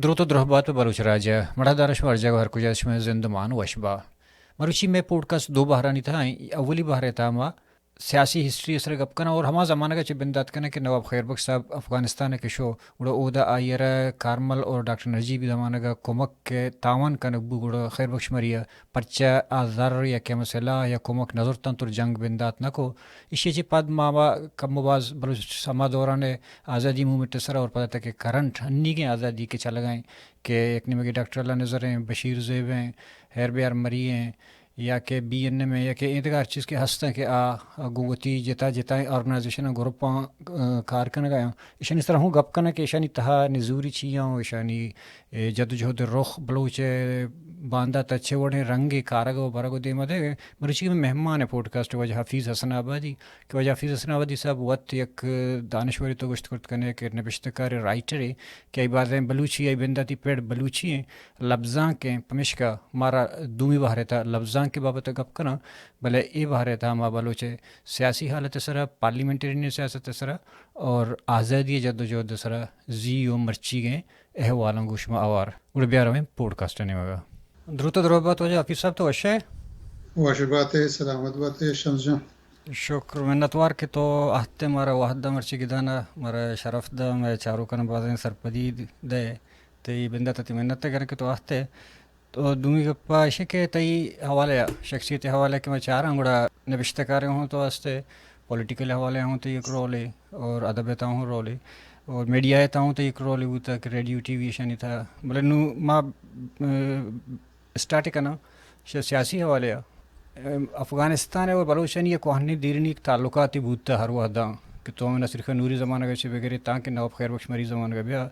دروت ءُ درہبات پہ بلوچ راج ءَ۔ مڑاہدار شما ہر جاگہ ءُ ہر کجا شمئے زند مان وش با۔ مروچی مئے پوڈکاسٹ دو بہرانی تہا ایں۔ اولی بہر ءِ تہا ما سیاسی ہسٹری ءِ سرا گپ کناں اور ہما زمانگ ءَ چہ بندات کناں کہ نواب خیر بخش صاحب افغانستان ءَ کہ شو، گڑا اودا آئی ءَ را کارمل اور ڈاکٹر نجیب ءِ زمانگ ءَ کمک ءِ تاوان کنگ بو، گڑا خیر بخش مری ءَ پرچا آ زر یا کہ ہما سلاح یا کمک نہ زرتنت اور جنگ بندات نہ کو۔ ایشی ءَ چہ پد ما، ما کم ءُ باز بلوچ ہما دوران ءِ آزادی موومنٹ ءِ سرا اور پدا تک کرنٹ انیگیں آزادی کہ چلگ ءَ ایں کہ یک نیمگے ڈاکٹر اللہ نذر ایں، بشیر زیب ایں، ہیر بیار مری ایں، یا کہ بی این ایم ایں، یا کہ اے دگہ ہر چیز کہ ہستاں کہ آ گوں وتی جتا جتائیں آرگنائزیشناں، گروپاں، آ، کار کنگ ءَ آں۔ ایشانی سرا ہوں گپ کناں کہ ایشانی تہا نزوری چی آں، ایشانی اے جدوجہد ءِ رخ بلوچ ءِ باندات ءَ چہ وڑیں رنگے کارگ ءُ برگ ءُ دیم ءَ دئیگ ءَ۔ مروچی مئے مہمان ءِ پوڈکاسٹ ءِ واجہ حفیظ حسن آبادی، کہ واجہ حفیظ حسن آبادی صاحب وت یک دانشورے تو گوشت کرت کنے کہ نبشتہ کارے، رائٹرے، کہ آئی بازیں بلوچی، آئی بنداتی پڑ بلوچی ایں، لبزانک ایں، پمیشکا مارا دومی بہر ءِ تہا لبزانک ءِ بابت ءَ گپ کناں، بلے اے بہر ءِ تہا ما بلوچ ءِ سیاسی حالت ءِ سرا، پارلیمنٹیرین ءِ سیاست ءِ سرا اور آزادی ءِ جدوجہد ءِ سرا زی ءُ مرچیگیں احوالاں گوں شما ہوار۔ گڑا بیا رویں پوڈکاسٹ ءِ نیمگ ءَ۔ دروت ءُ درہبات واجہ حفیظ صاحب، تو وش ئے؟ وش بات ئے، سلامت بات ئے شمس جان۔ شکر منتوار کہ تو اہت ئے مارا وہد دئے، مرچی گدان ءَ مارا شرف دئے، مئے چاروکاں بازیں سرپدی دئے، تئی بندات ءَ تئی منت ءَ گراں کہ تو اہت ئے۔ تو دومی گپ ایش کہ تئی حوالہ ءَ، شخصیت ءِ حوالہ ءَ کہ ما چاراں، گڑا نبشتہ کارے ہوں تو ہست ئے، پولیٹیکل حوالہ ءَ ہوں تئی یک رولے اور ادب ءِ تہا ہوں رولے اور میڈیا ءِ تہا ہوں تئی یک رولے بوتگ کہ ریڈیو، ٹی وی ایشانی تہا۔ بلے نوں ما، م، اسٹارٹ کناں شہ سیاسی حوالہ ءَ۔ ام، افغانستان ءُ بلوچانی یک کوہنیں دیرینی یک تعلقاتے بوتہ ہر وہداں کہ تو نصیر خان نوری زمانگ ءَ چہ بگرے تاں کہ نواب خیر بخش مری زمانگ ءَ بیا۔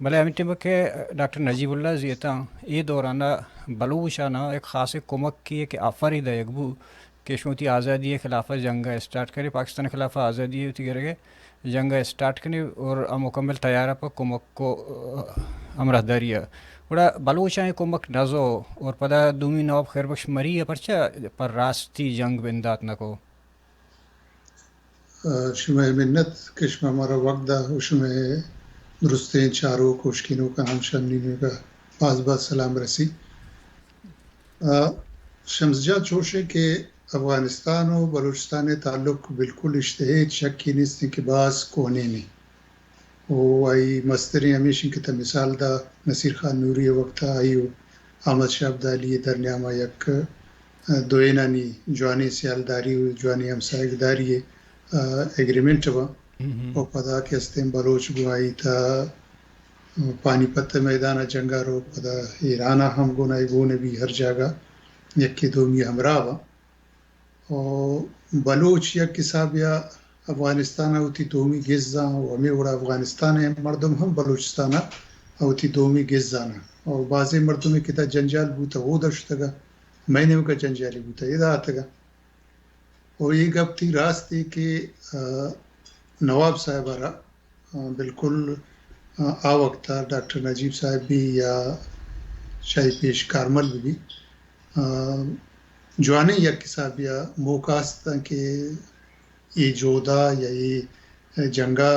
بلے ہمے ٹائم کہ ڈاکٹر نجیب اللہ زی اتاں، اے دوران ءَ بلوچاناں یک خاصیں کمکے کہ آفرے دئیگ بو کہ شما وتی آزادی ءِ خلاف ءَ جنگ ءَ اسٹارٹ کرے، پاکستان ءِ خلاف ءَ آزادی ءِ وتی گرگ ءِ جنگ ءَ اسٹارٹ کنے اور آ مکمل تیار ءَ پہ کمک ءُ ہمراہداری ءَ۔ گڑا بلوچاں اے کمک نہ زو اور پدا دومی نواب خیر بخش مری ءَ پرچا پہ راستی جنگ بندات نہ کو؟ آ، شمئے منت کہ شما مارا وقت دا ءُ شمئے درستیں چاروک ءُ شکینوکاں ہم شمنی نیمگ ءَ باز باز سلام رسی۔ آ، شمس جان، چوشیں کہ افغانستان ءُ بلوچستان ءِ تعلق بالکل اشتہ ءَ ہچ شکے نیست کہ باز کوہنیں ایں۔ ءُ آئی مستریں ہمیش ایں کہ تہ مثال دا نصیر خان نوری ءِ وقت ءَ آئی ءُ احمد شاہ ابدالی ءِ درنیام ءَ یک، آ، دوئینانی جوانیں سیالداری ءُ جوانیں ہمساہگداری ءِ، آ، ایگریمنٹ باں۔ ءُ پدا کہ استیں بلوچ گوں آئی تہ پانی پت ءِ میدان ءَ جنگ ءَ رو، پدا ایران ءَ ہم گوں آئی گون بی، ہر جاگہ یکے دومی ءِ ہمراہ باں۔ ءُ بلوچ یک حسابے ءَ افغانستان ءَ وتی دومی گزاں ءُ ہمے وڑا افغانستان ءِ مردم ہم بلوچستان ءَ وتی دومی گزاں۔ ءُ بازیں مردمے کہ تہ جنجال بوتہ، اودا شتگ ءَ، مئے نیمگ ءَ جنجالے بوتہ، ادا آتگ ءَ۔ ءُ اے گپ تئی راست ایں کہ، آ، نواب صاحب ءَ را، آ، بالکل، آ، آ وقت ءَ ڈاکٹر نجیب صاحب بی یا شاہی پیش کارمل بی، آ، جوانیں یک حسابے ءَ موقع است کہ اے جہد ءَ یا اے جنگ ءَ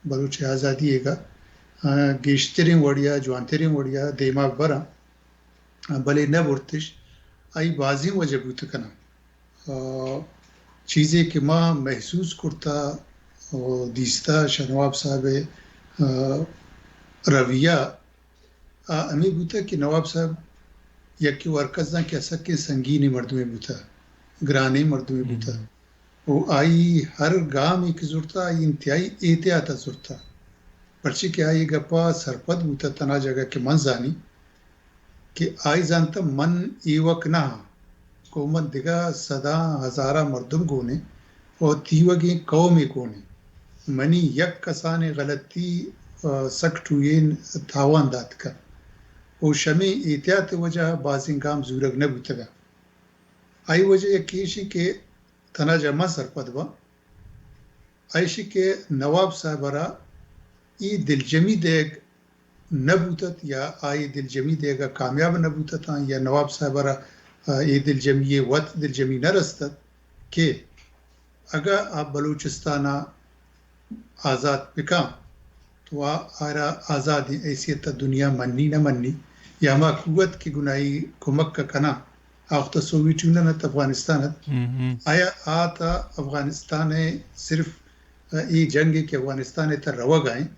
بلوچ آزادی ءِ گا، آ، گیشتریں وڑے ءَ، جوانتریں وڑے ءَ دیما براں۔ بلے نہ برتش، آئی بازیں وجہ بوت کناں۔ آ، چیزے کہ ما محسوس کرتا ءُ دیستا شہ نواب صاحب ءِ، آ، رویہ، آ، ہمے بوتا کہ نواب صاحب یکے ءُ ہر کس زان کہ سکیں سنگینیں مردمے بوتا، گرانیں مردمے بوتا۔ ءُ آئی ہر گامے کہ زرتا، آئی انتہائی احتیاط ءَ زرتا، پرچے کہ آئی گپا سرپد بوتا، تنا جاگہ کہ من زانی کہ آئی زانتا من ایوک نہ آں، گوں من دگہ سداں ہزاراں مردم گون ایں ءُ تیوگیں قومے گون ایں۔ منی یک کسانیں غلطی، آ، سک ٹوئیں تاوان دات کنت ءُ شمے احتیاط ءِ وجہ ءَ بازیں گام زورگ نہ بوتگ اَنت۔ آئی وجہ یکے ایش اِنت کہ تھنا جا من سرپد باں، ایشی کہ نواب صاحب ءَ را اے دلجمی دیگ نہ بوت اَت یا آئی دلجمی دیگ ءَ کامیاب نہ بوت اَت یا نواب صاحب ءَ را، آ، اے دلجمی ءِ وت دلجمی نہ رست اَت کہ اگاں آ بلوچستان ءَ آزات بکاں، تو آ-، آرا آزادیں حیثیت ءَ دنیا منی نہ منی، یا ہما قوت کہ گناہی کمک ءَ کناں، آ وخت ءَ سوویت یونین ات، افغانستان ات، آیا آ تا افغانستان ءَ صرف، ءَ، اے جنگ کہ افغانستان ءِ تہ روگ ءَ ایں،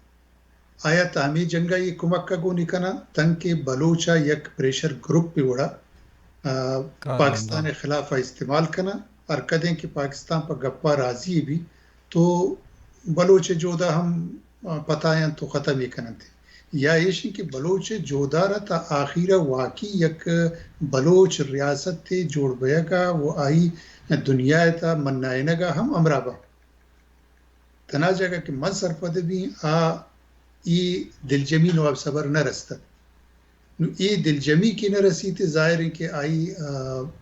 آیا تا ہمے جنگ ءَ اے کمک ءَ گون کناں، تنکہ بلوچ ءَ یک پریشر گروپ ءِ وڑا، ءَ، پاکستان ءِ خلاف ءَ استعمال کناں؟ ہر کدیں کہ پاکستان پہ گپ ءَ راضی بی تو بلوچ ءِ جہد ءَ ہم، ءَ، پتاینت و ختم ءَ کننت۔ یا ایش کہ بلوچ ءِ جہد ءَ را تا آخیر ءَ واقعی یک بلوچ ریاستے جوڑ بیگ ءَ و آئی دنیا ءِ تہ منائینگ ءَ ہم ہمراہ باں۔ تنا جاگہ کہ من سرپد بی آ اے دلجمی نواب صاحب ءَ را نہ رستگ۔ نو اے دلجمی کہ نہ رسیت، ظاہر ایں کہ آئی، ءَ،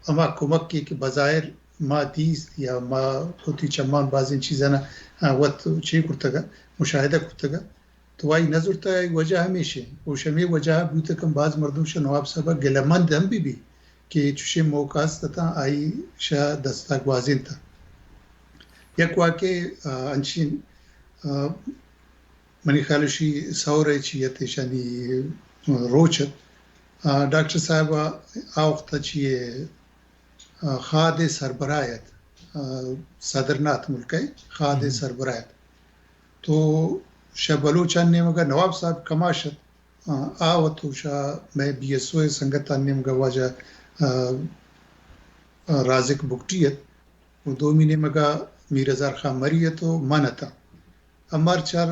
ہما کمک کہ، کہ بظاہر ما دیست یا ما وتی چمان بازیں چیزاں، ءَ، وت چے کرتگ ءَ، مشاہدہ کرتگ ءَ، تو آئی نہ زرتگ، آئی وجہ ہمیش ایں۔ او شہ ہمے وجہ بوت کن باز مردم شہ نواب صاحب ءَ گلہ مند ہم بہ بی کہ چشیں موقع است اتاں آئی شہ دست ءَ گوازینت۔ یک واقعے، ءَ، انچیں، ءَ، منی خیال اشی سور ءَ چی ات، ایشانی روچ ات۔ آ، ڈاکٹر صاحب آ، آ وخت ءَ چی ءَ، آ، خاد ءِ سربراہ ات، آ، صدر نہ ات، ملک ءِ خاد ءِ سربراہ ات۔ تو شہ بلوچان نیمگ ءَ نواب صاحب کماش ات۔ آ، آ وت و شہ مئے بی ایس او ءِ سنگتان نیمگ ءَ واجہ، آ، آ، رازق بگٹی ات۔ و دومی نیمگ ءَ میر ہزار خان مری ات و من اتاں۔ ہمار چار،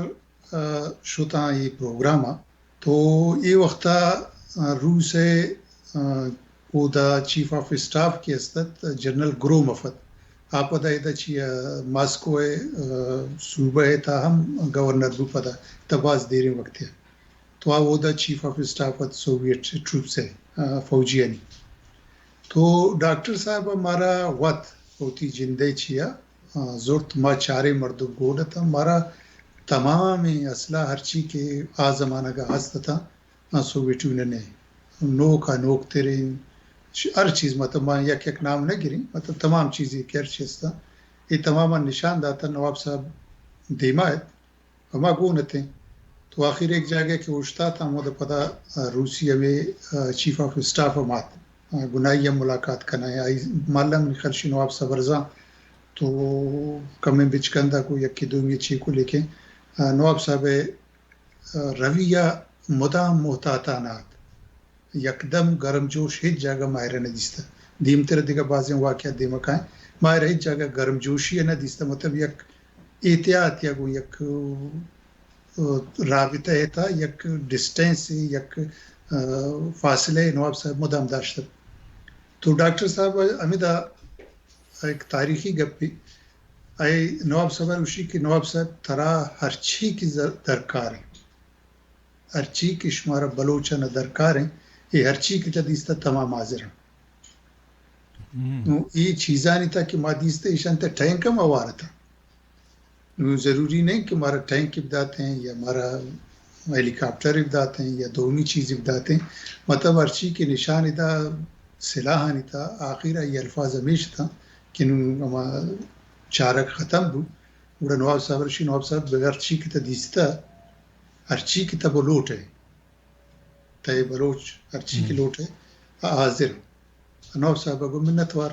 ءَ، شتاں اے پروگرام ءَ۔ تو اے وخت ءَ، ءَ، روس ءِ، ءَ، اودا چیف آف اسٹاف کہ است ات، جنرل گروموف ات۔ آ پدا ادا چی، ءَ، ماسکو ءِ، ءَ، صوبہ ءِ تہا ہم گورنر بو پدا، تہ باز دیریں وقتے ءَ۔ تو آ اودا چیف آف اسٹاف ات سوویت ٹروپس ءِ، ءَ، فوجیانی۔ تو ڈاکٹر صاحب ءَ مارا وت وتی جند ءِ چیا، آ، زرت، ما چاریں مردم گون اتاں، مارا تمامیں اسلحہ ہرچی کہ آ زمانگ ءَ ہست اتاں، آ، سوویت یونین ءِ نوک ءَ نوک تریں، ہر چیز، مطلب، ما یک یک نام نہ گریں، مطلب، تمام چیزے کہ ہرچی ہستاں، اے تمام ءَ نشان داتاں۔ نواب صاحب دیما ات، ہما گون اتیں۔ تو آخر یک جاگہ کہ اوشتات، ہمود ءَ پدا، آ، روسی ہمے، آ، چیف آف اسٹاف ہم آت۔ آ، گناہی ہم ملاقات کنائیں۔ آئی مالم نی خلشی نواب صاحب ءَ را زان۔ تو کمیں بچکندہ کو یکی دومی چیکو، لیکن، آ، نواب صاحب ءِ، آ، رویہ مدام محتاطانہ ات۔ یکدم گرم جوش ہچ جاگہ ماہر ءَ نہ دیستہ۔ دیمتر دگہ بازیں واقعات دیما کائیں۔ ماہر ءَ ہچ جاگہ گرم جوشی ءَ نہ دیستہ، مطلب یک احتیاط یا گوں یک، ءَ، رابطہ ءِ تہا یک ڈسٹینس، یک، ءَ، فاصلہ نواب صاحب مدام داشتہ۔ تو ڈاکٹر صاحب ہمیدا یک تاریخی گپے، اے نواب صاحب ءَ گوشی کہ نواب صاحب ترا ہرچی کہ ز-، درکار ایں، ہرچی کہ شمارا بلوچان ءَ درکار ایں، اے ہرچی کہ تہ دیستہ تمام حاضر ایں۔ نو اے چیزانی تہ کہ ما دیستہ ایشان تہ ٹینک ہم ہوار اتاں۔ نو ضروری نہ ایں کہ مارا ٹینک بداتیں یا مارا ہیلی کاپٹر بداتیں یا دومی چیزے بداتیں۔ مطلب ہرچی کہ نشان ادا سلاحانی تہ آخر ءَ اے الفاظ ہمیش اتاں کہ نو ہما چارگ ختم بو۔ گڑا نواب صاحب ءَ گوشی، نواب صاحب، بغیر چی کہ تہ دیستہ، ہرچی کہ تہ بلوٹ ئے، تہ بلوچ ہرچی کہ لوٹ ئے، آ حاضر۔ نواب صاحب ءَ گوں منتوار۔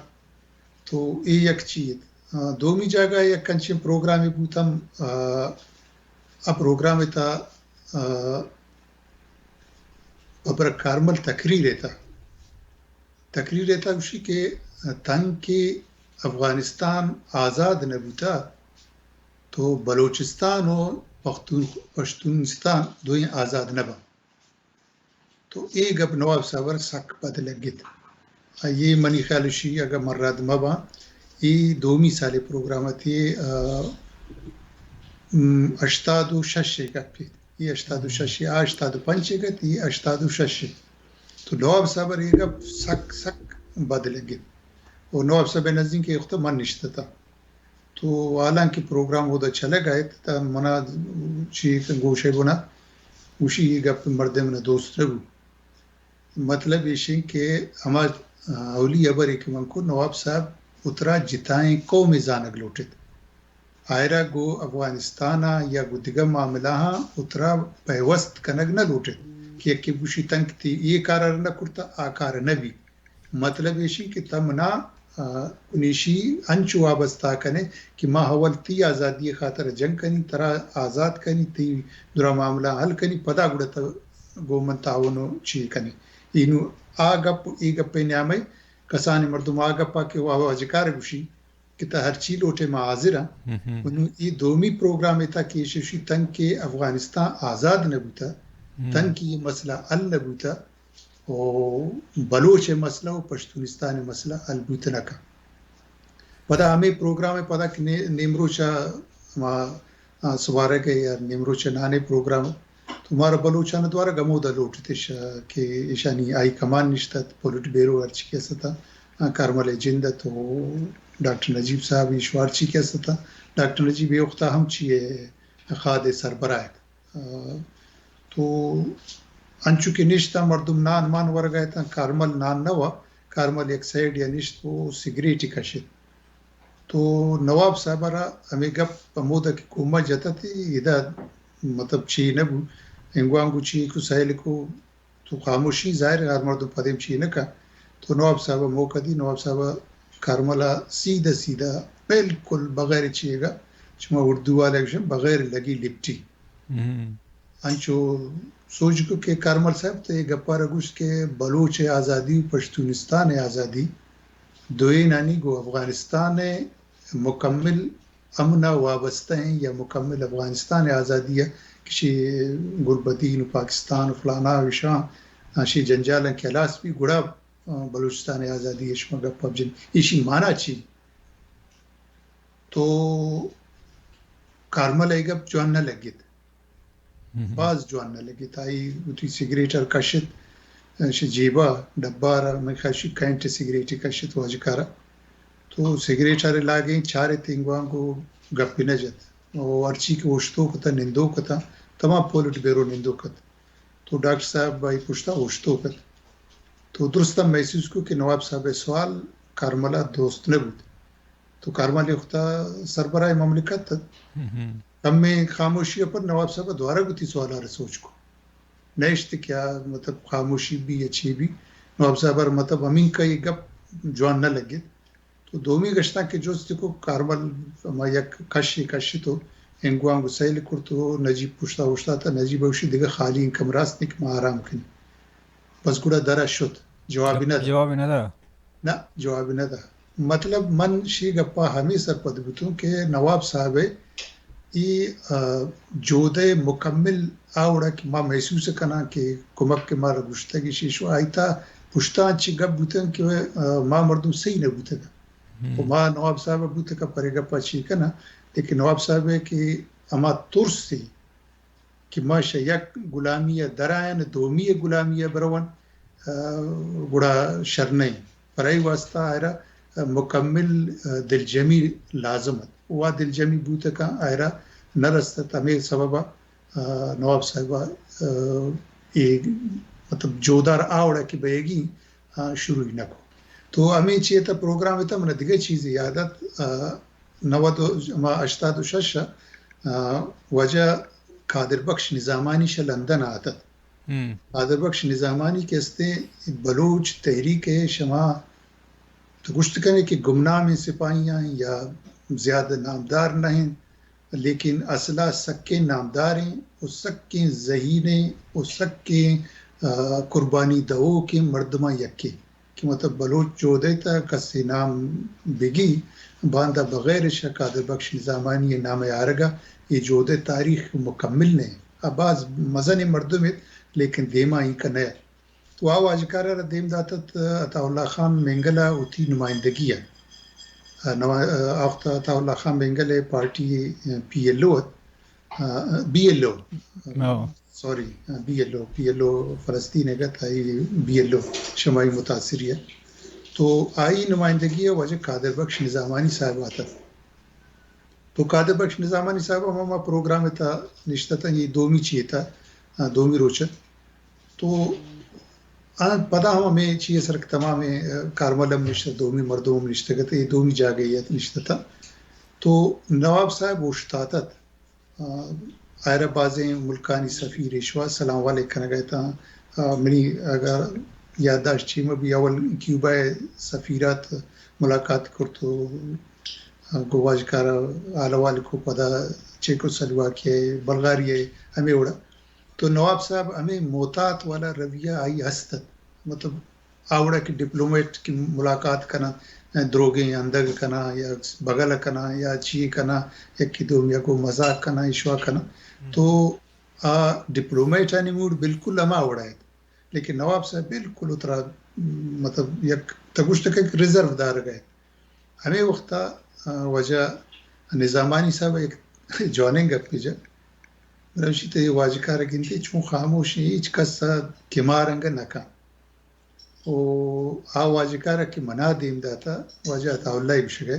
تو اے یک چیز۔ آ، دومی جاگہ یک انچیں پروگرامے بوتم، آ، آ پروگرام ءِ تہ، آ، ببر کارمل تقریر ءِ تہ۔ تقریر ءِ تہ گوشی کہ تنکہ افغانستان آزاد نہ بوتہ تو بلوچستان و پختون-، پشتونستان دوئیں آزاد نہ باں۔ تو اے گپ نواب صاحب ءَ را سک بد لگت۔ آئی ءَ منی خیال اشی اگہ من رد مہ باں، اے دومی سال ءِ پروگرام ات، اے، آ، م، ہشتاد و شش ءِ گپ ات۔ اے ہشتاد و شش ءِ، آ ہشتاد و پنچ ءِ گت، اے ہشتاد و شش ءِ۔ تو نواب صاحب ءَ را اے گپ سک، سک بد لگت۔ و نواب صاحب ءِ نزدیک اے وخت ءَ من نشتتاں۔ تو حالانکہ پروگرام اودا چلگ ءَ ات، تہ منا چی گوش ءِ بنا گوشی، اے گپ مردم منا دوست نہ بو۔ مطلب ایش ایں کہ ہما اولی ہبرے کہ من کو، نواب صاحب، اترا جتائیں قومے زانگ لوٹت۔ آئرا گو افغانستان ءَ یا گو دگہ معاملہ آں و ترا پیوست کنگ نہ لوٹیت کہ یکے گوشی تنک تی اے کار ءَ نہ کرتا، آ کار نہ بی۔ مطلب ایشی کہ تہ منا، آ، کنیشی انچو وابستہ کنے کہ ما اول تی آزادی خاطر جنگ کنی، ترا آزاد کنی، تی درا معاملہ حل کنی، پدا گڑا تہ گو من تعاون و چی کنی۔ اینو آ گپ، ای گپ نیامے کسانی مردم آ گپا کہ وا واجکار گوشی کہ تہ ہرچی لوٹے ما حاضر ہاں۔ ہم ہم۔ انو ای دومی پروگرام تہ کہ ایشی تنکہ افغانستان آزاد نہ بوتا، ہم۔ تنکہ یہ مسئلہ حل نہ بوتا، و بلوچ ءِ مسئلہ و پشتونستان ءِ مسئلہ حل بوت نہ کن۔ پدا ہمے پروگرام ءَ پدا کہ نے-، نیمروچ ءَ ما، آ، سبارگ ءَ یا نیمروچ ءَ نانے پروگرام تو مارا بلوچان دوارگ ہمودا لوٹتش کہ ایشانی ہائی کمان نشتت، پولیٹ بیرو ہرچی کہ است، آ، کارمل ءِ جند ات و ڈاکٹر نجیب صاحب ایشو ہرچی کہ است، ڈاکٹر نجیب اے وقتا ہم چی ءِ خاد ءِ سربراہ ات۔ آ، تو انچو کہ نشتاں مردم نان مان ورگا اتاں، کارمل نان نہ وا، کارمل یک سائیڈ یا نشت و سگریٹ کشت۔ تو نواب صاحب را ہمیں گپ ہمودا کہ کوما جتا تی ادا مطلب چی نہ بو، انگوان گو چی کو سائل کو تو خاموشی ظاہر ہر مردم پدیم چی نہ کا۔ تو نواب صاحب موقع دی، نواب صاحب کارمل سیدھا سیدھا بالکل بغیر چیگا، شما اردو والے گوشن بغیر لگی لپٹی۔ ہم۔ انچو سوچ کو کہ کارمل صاحب تے گپارا گوشت کہ بلوچ آزادی و پشتونستان آزادی دوئینانی گو افغانستان مکمل امن وابستہ ہیں یا مکمل افغانستان آزادی ہے، کسی گربدین و پاکستان و فلانا و شاہ اشی جنجالاں خلاص بی گڑا، آ، بلوچستان آزادی ہے، شما گپ بجن۔ ایشی معنی چی؟ تو کارمل ءِ گپ جوان نہ لگت۔ ہم۔ باز جوان نہ لگت۔ آئی وتی سگریٹ ءَ کشت، شہ جیبا ڈبہ را، من خیال شی کینٹ سگریٹ کشت واجکارا۔ تو سگریٹ ءَ لاگیں چارے تینگوان کو گپی نہ جت۔ او ہرچی کہ اوشتو کتا، نندو کتا، تمام پولیٹ بیرو نندو کت۔ تو ڈاکٹر صاحب بائی پشتا اوشتو کت۔ تو درستا محسوس کو کہ نواب صاحب سوال کارملا دوست نہ بوت۔ تو کارمل وختا سربراہ مملکت ات۔ ہم ہم۔ کمیں خاموشی پر نواب صاحب دوارہ گو تی سوال ءَ را سوچ کو۔ نہ اشت کہ آ مطلب خاموشی بی یا چی بی۔ نواب صاحب ءَ را مطلب ہمینکا یہ گپ جوان نہ لگت۔ تو دومی گشتاں کہ جست کو کارمل ہما یک کشے کشت و انگوان گو سیل کرت و نجیب پشتا اوشتاتا، نجیب اوشی دگہ خالی انکم راست نہیں کہ ما آرام کنی۔ بس گڑا درا شت، جوابی نہ دات۔ جوابی نہ دات۔ نہ، جواب نہ دا۔ مطلب، من شی گپا ہمے سرپد بوتوں کہ نواب صاحب ای، آ، جودہ مکمل آ وڑا کہ ما محسوس کناں کہ کمک کہ مارا گوشتگی شیشو آئی تا پشتاں چی گپ بوتن کہ، آ، ما مردم صحیح نہ بوتگا۔ ہم۔ و ما نواب صاحب بوتگا پرے گپا چی کناں، لیکن نواب صاحب کہ ہما ترسی کہ ما شہ یک گلامی ءَ درائین، دومی ءِ گلامی ءَ برون، آ، گڑا شر نہ انت۔ پر ای واسطہ آئرا، آ، مکمل، آ، دلجمی لازم ات۔ وا دلجمی بوتکاں آئرا نہ رستت۔ ہمے سبب ءَ، آ، نواب صاحب ءَ، آ، اے مطلب جودار آ وڑا کہ بئیگی آ، شروع ہی نہ کو۔ تو ہمے چی تا پروگرام تا من دگہ چیز یاد ات، آ، نود و، ہما ہشتاد و شش ءَ، آ، واجہ قادر بخش نظامانی شہ لندن آتت۔ ہم۔ قادر بخش نظامانی کہ استیں بلوچ تحریک ءِ شما تو گوشت کنے کہ گمنامیں سپاہی آں یا زیادہ نامدار نہ انت، لیکن اصلا سکیں نامداریں و سکیں ذہینیں و سکیں، آ، قربانی دئوکیں مردماں یکے کہ مطلب بلوچ جودے تا کسے نام بگی باندا بغیر شہ قادر بخش نظامانی نام آرگا یہ جودے تاریخ مکمل نے۔ آ باز مزنیں مردم ات، لیکن دیما اینکا نہ ات۔ تو آ واجکار ءَ را دیم داتت عطا اللہ خان مینگل ءَ وتی نمائندگی ءَ۔ آ، نما-، آ، آ وخت عطا اللہ خان مینگل ءِ پارٹی، آ، پی ایل او ات۔ آ، بی ایل او۔ ہو۔ سوری، آ، B L O, P L O فلسطین ءِ گت، آئی بی ایل او شمائی متاثری ات۔ تو آئی نمائندگی ءَ واجہ قادر بخش نظامانی صاحب آتت۔ تو قادر بخش نظامانی صاحب ہم ہما پروگرام تا نشتہ تا، یہ دومی چیئے تا، آ، دومی روچ ات۔ تو آ پدا ہم ہمیں چیئے سرک تمام، آ، کارمل ہم نشتہ، دومی مردم ہم نشتہ گتے، یہ دومی جاگہ یہ نشتہ تا۔ تو نواب صاحب اوشتات ات۔ آ، آئرا بازیں ملکانی سفیر ایشوا سلام علیک کنگ ءَ اتاں۔ آ، منی اگاں یادداشت چی مہ بی، اول کیوبا ءِ سفیر ات، ملاقات کرت و، آ، گوں واجکار ءَ حال احوال کو، پدا چیکو سلواکیہ ءَ، بلغاریہ ءَ، ہمے وڑا۔ تو نواب صاحب ہمے محتاط والا رویہ آئی ہست ات۔ مطلب، آ وڑا کہ ڈپلومیٹ کہ ملاقات کناں، دروگیں اندگ کناں یا بگل کناں یا چی کناں، یکی دومی ءَ گوں مزاق کناں، اشوا کناں۔ تو آ ڈپلومیٹانی موڈ بالکل ہما وڑا ات۔ لیکن نواب صاحب بالکل اترا، مطلب، یک تگوشت کہ ریزرو دارگ ات۔ ہمے وقتا، آ، واجہ نظامانی صاحب یک جوانیں گپے جت۔ بلے اشی تئی واجکار گندے چون خاموش ایں، ہچ کس ءَ گمارنگ نہ کن۔ او آ واجکار کہ منا دیم داتا، واجہ عطا اللہ گوشگ ءَ۔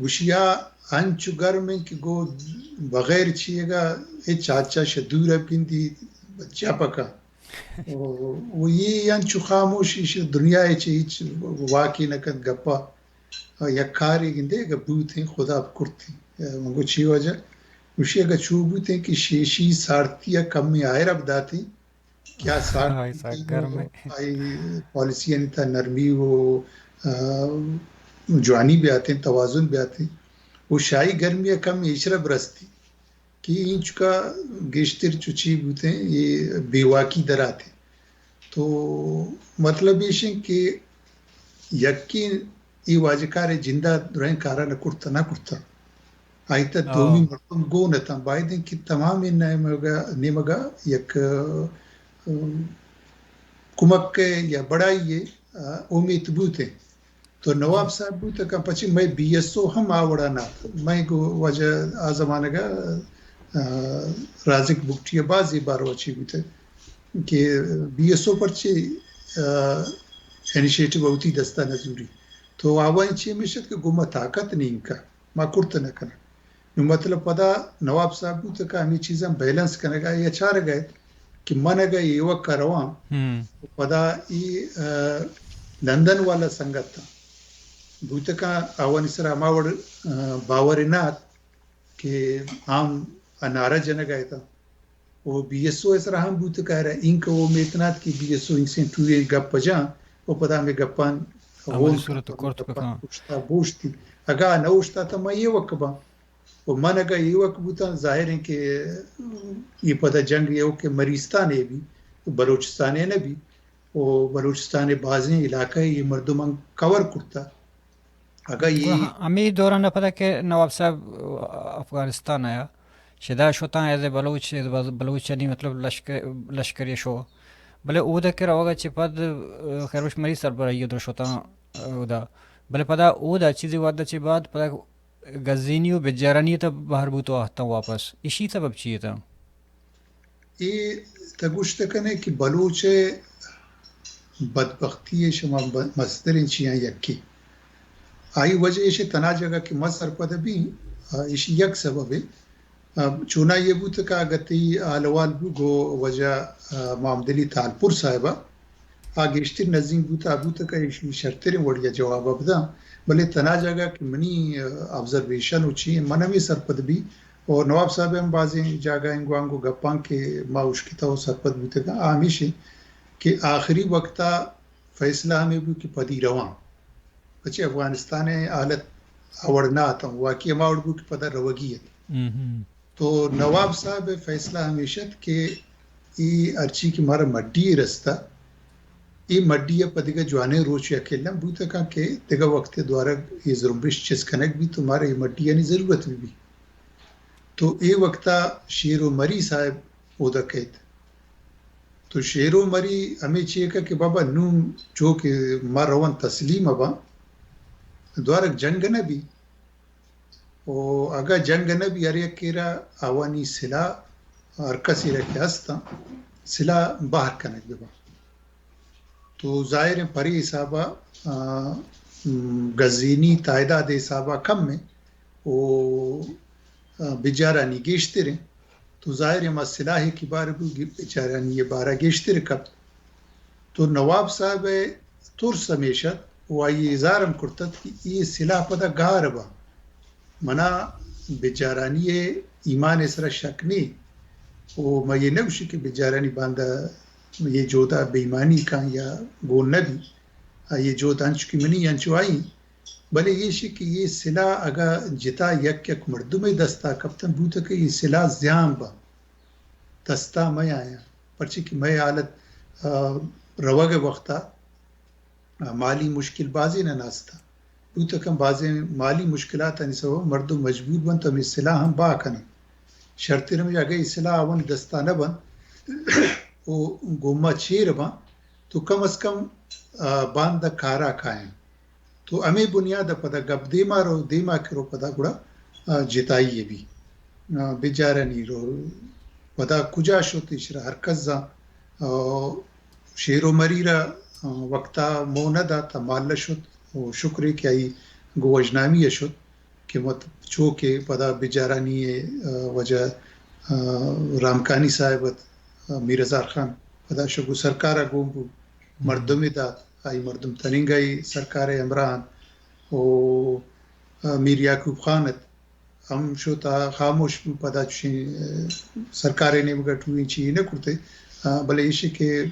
گوشی آ انچو گرم ایں کہ گو بغیر چیگا ہچ آچا شہ دور ءَ گندی چپ کن۔ او، او یہ انچو خاموش، ایش دنیا ءَ چہ ہچ واکی نہ کنت گپا۔ آ، یک کارے گندے اگہ بوتیں، خدا کرتیں۔ آ، من گو چی واجہ؟ گوشی اگہ چو بوتیں کہ شیشی سارتی ءَ کمیں آئرا بداتیں، کیا سارتی آئی سک گرم ایں۔ آئی پالیسیانی تہا نرمی و، آ، جوانی بیاتیں، توازن بیاتیں۔ و شاہی گرمی ءَ کم ایشرا برستی۔ کہ اینچکا گیشتر چو چی بوتیں، اے بے واکی دراتیں۔ تو مطلب ایش ایں کہ یکیں اے واجکار ءِ جندا درائیں کارا نہ کرتا، نہ کرتا۔ آئی تہا دومی مردم گون اتاں۔ باید ایں کہ تمامیں نیمگا، نیمگا یک، ام، کمک ءِ یا بڑائی ءِ، آ، امیت بوتیں۔ تو نواب صاحب بوتگ، پچے مئے بی ایس او ہم آ وڑا نہ ات۔ مئے گو واجہ آ زمانگ ءَ، آ، رازق بگٹی ءَ بازیں بارو ءَ چی بوتگ کہ بی ایس او پرچے، آ، انیشیٹو وتی دست ءَ نہ زوری۔ تو آوانی چی ہمیش ات کہ گوں ما طاقت نہ انکا، ما کرت نہ کناں۔ نو مطلب پدا نواب صاحب بوتگ کہ ہمے چیزاں بیلنس کنگ ءَ یا چارگ ءَ ات کہ من اگہ ایوک ءَ رواں، پدا ای، آ، لندن والا سنگتاں بوتکاں، آوانی سرا ہما وڑ، آ، باور نہ ات کہ آم ءَ نعرہ جنگ ءَ اتاں۔ او بی ایس او ءِ سرا ہم بوتکا، اینکہ او امیت نہ ات کہ بی ایس او اینکسیں ٹوئیں گپ جاں، او پدا ہمے گپاں عملی صورت کرت بکاں۔ اوشتا بوشتی۔ اگاں نہ اوشتا تہ ما ایوک باں۔ و من اگاں ایوک بوتاں، ظاہر ایں کہ اے پدا جنگ ایوک ءِ مریستان ءَ بی، بلوچستان ءَ نہ بی، و بلوچستان ءِ بازیں علاقہ ءَ اے مردماں کور کرتا۔ اگاں اے گڑا ہمے دوران ءَ پدا کہ نواب صاحب افغانستان ءَ شدا شتاں، as a Baloch, as a بلوچانی مطلب لشکر، لشکری شو، بلے اودا کہ روگ ءَ چہ پد خیروش مری سربراہی ءَ در شتاں اودا، بلے پدا اودا چیزے وھد ءَ چہ بعد پدا گزینی و بجارانی تہ بہر بوت و آہتاں واپس۔ ایشی سبب چی اتاں؟ اے تہ گوشت کنے کہ بلوچ ءِ بدبختی ءِ شما ب-، مستریں چیاں یکے۔ آئی وجہ ایش تنا جگہ کہ ما سرپد بیں، آ، ایشی یک سببے۔ آ، چونائی ءَ بوت کہ اگہ تئی حال احوال بو گو واجہ، آ، محمد علی تالپور صاحب ءَ، آ گیشتر نزیک بوت، آ بوت کہ ایشی شرتریں وڑی ءَ جواب ءَ بداں۔ بلے تنا جاگہ کہ منی، آ، آبزرویشن و چی من ہمے سرپد بی، اور نواب صاحب ہم بازیں جاگہ انگو آنگو گپاں کہ ما اشکتہ و سرپد بوتگاں، آ ہمیش انت کہ آخری وقت ءَ فیصلہ ہمے بو کہ پدی رواں۔ پچے افغانستان ءِ حالت آ وڑ نہ اتاں، واقعی ہما وڑ بو کہ پدا روگی ات۔ تو نواب صاحب ءِ فیصلہ ہمیش ات کہ اے ہرچی کہ مارا مڈی رستہ، اے مڈی ءَ پہ دگہ جوانیں روچے ءَ کلم بوت کن کہ دگہ وقت ءَ دوارگ اے زرمبش چست کنگ بیت تو مارا اے مڈیانی ضرورت بہ بیت۔ تو اے وقت ءَ شیر و مری صاحب اودا کیت۔ تو شیر و مری ہمے چیک کہ بابا نوں چو کہ ما روان تسلیم باں، دوارگ جنگ نہ بی۔ و اگاں جنگ نہ بی، ہر یکے را آوانی سلاہ، ہر کسے را کہ ہستاں، سلاہ بہر کنگ بہ باں۔ تو ظاہر ایں پرے حساب ءَ، آ، م، گزینی تعداد حساب ءَ کم ایں و، آ، بجارانی گیشتر ایں۔ تو ظاہر ایں ما سلاہ ءِ کہ بار بو گی-، بجارانی ءِ بارہ گیشتر کپت۔ تو نواب صاحب ءِ ترس ہمیش ات و آئی ءَ اظہار ہم کرت ات کہ اے سلاہ پدا گار باں۔ منا بجارانی ءِ ایمان ءِ سرا شک نی، او ما یہ نہ گوشی کہ بجارانی باندا یہ جودا بے ایمانی کن یا گون نہ بی، آ یہ جود انچو کہ منی انچو آئی، بلے یہ شی کہ یہ سلاح اگا جتا یک یک مردم دستا کپتن بوتہ کہ یہ سلاح زیان با دستا مہ آیاں، پرچی کہ مئے حالت، آ، روگ ءِ وقتا مالی مشکل بازیں نہ ناستا بوتہ کن، بازیں مالی مشکلاتانی سبب مردم مجبور بنت ہمے سلاح ہم با کنن۔ شرطی رمج اگہ اے سلاح آوانی دستا نہ بنت و گوما چیر بنت تو کم از کم، آ، باندا کارا کاین۔ تو ہمے بنیاد پدا گپ دیما رو، دیما کرو پدا گڑا، آ، جتائی بی۔ آ، بجارانی رو پدا کجا شت ایشرا ہر کس زان۔ آ، شیر و مریرا، آ، وقتا مو نہ دات، مال شت و شکرے کہ آئی گوژنامی شت کہ مت چو کہ پدا بجارانی، آ، وجہ، آ، رامکانی صاحب ات، آ، میر ہزار خان پدا شگو سرکارا گون بو، مردم دات، آئی مردم تننگا ای سرکار ہمراہ انت و، آ، میر یعقوب خان ات۔ ہم شت آ خاموش بو، پدا چوشیں، آ، سرکار ءِ نیمگا ٹوہیں چی نہ کرتے، آ، بلے ایشی کہ،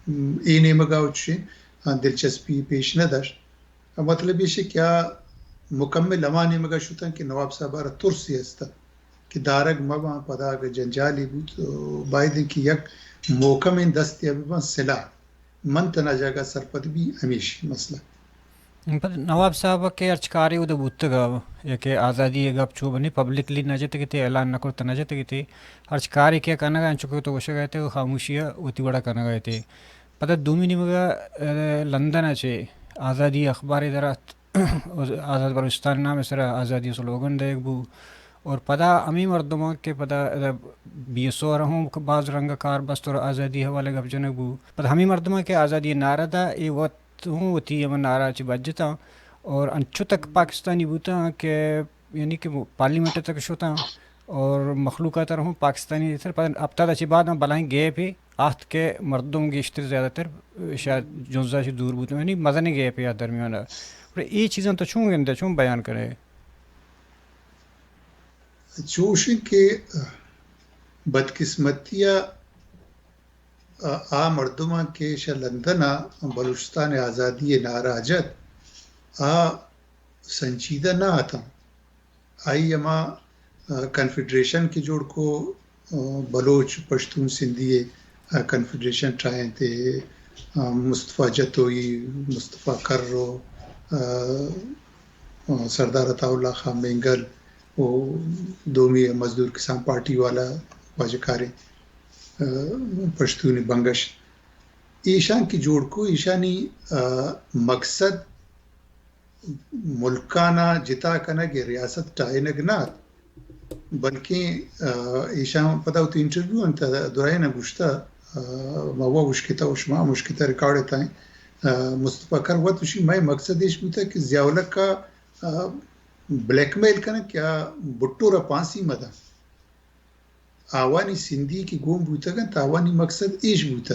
م، اے نیمگا و چوشیں، آ، دلچسپی پیش نہ داشت۔ آ، مطلب ایشی کہ آ مکمل ہما نیمگا شتن کہ نواب صاحب ءَ را ترسی است کہ دارگ مہ باں، پدا اگہ جنجالی بوت، باید انت کہ یک محکمیں دستے بہ باں سلاح۔ من تنا جاگہ سرپد بی ہمیش مسئلہ۔ پد نواب صاحب کہ ہرچ کارے اودا بوتگ ءَ، یا کہ آزادی ءِ گپ چو بنی پبلکلی نہ جتگ اتے، اعلان نہ کرت نہ جتگ اتے، ہرچ کارے کہ کنگ ءَ انچو کہ تو گوشگ ءَ اتے، خاموشی ءَ وتی وڑا کنگ ءَ اتے۔ پدا دومی نیمگ ءَ، آ، لندن ءَ چہ آزادی اخبارے در ات، آزاد بلوچستان نام ءِ سرا آزادی سلوگن دئیگ بو۔ اور پدا ہمے مردماں کہ پدا بی ایس او ءَ را ہوں باز رنگ ءَ کار بست اور آزادی حوالہ گپ جنگ بو۔ پدا ہمے مردماں کہ آزادی نعرہ دا، اے وت ہوں وتی ہمے نعرہ چہ بجتاں اور انچو تک پاکستانی بوتاں کہ یعنی کہ پارلیمنٹ تک شتاں اور مخلوق ءَ تر ہوں پاکستانی تر پدا ہفتاد ءَ چہ بعد ہم بلاہیں گیپے آہت کہ مردم گیشتر زیادہ تر شاید جنزا چہ دور بوتاں، یعنی مزنیں گیپے آ درمیان ءَ۔ گڑا اے چیزاں تو چون گندے، چون بیان کنے؟ چوشیں کہ بدقسمتی ءَ آ، آ مردماں کہ شہ لندن ءَ بلوچستان ءِ آزادی ءِ نعرہ جت، آ سنجیدہ نہ اتاں۔ آئی ہما، آ، کنفیڈریشن کہ جوڑ کو، آ، بلوچ، پشتون، سندھی ءِ، آ، کنفیڈریشن ٹرائیں تے، آ، مصطفی جتوئی، مصطفی کرو، آ، آ، سردار عطا اللہ خان مینگل و دومی مزدور کسان پارٹی والا واجہ کارے، آ، پشتون بنگش۔ ایشان کہ جوڑ کو، ایشانی، آ، مقصد ملکانا جتا کنگ ءُ ریاست ٹاہینگ نہ ات، بلکیں، آ، ایشاں پدا وتی انٹرویو انت درائینا گوشتہ، آ، ما وا اشکتہ و شما ہم اشکتہ ریکارڈ اتائیں، آ، مصطفی کر وت اشی مئے مقصد ایش بوتہ کہ ضیاء الحق ءَ، آ، بلیک میل کنگ کہ آ بھٹو را پھانسی مدن۔ آوانی سندھی کہ گون بوتگ انت، آوانی مقصد ایش بوتگ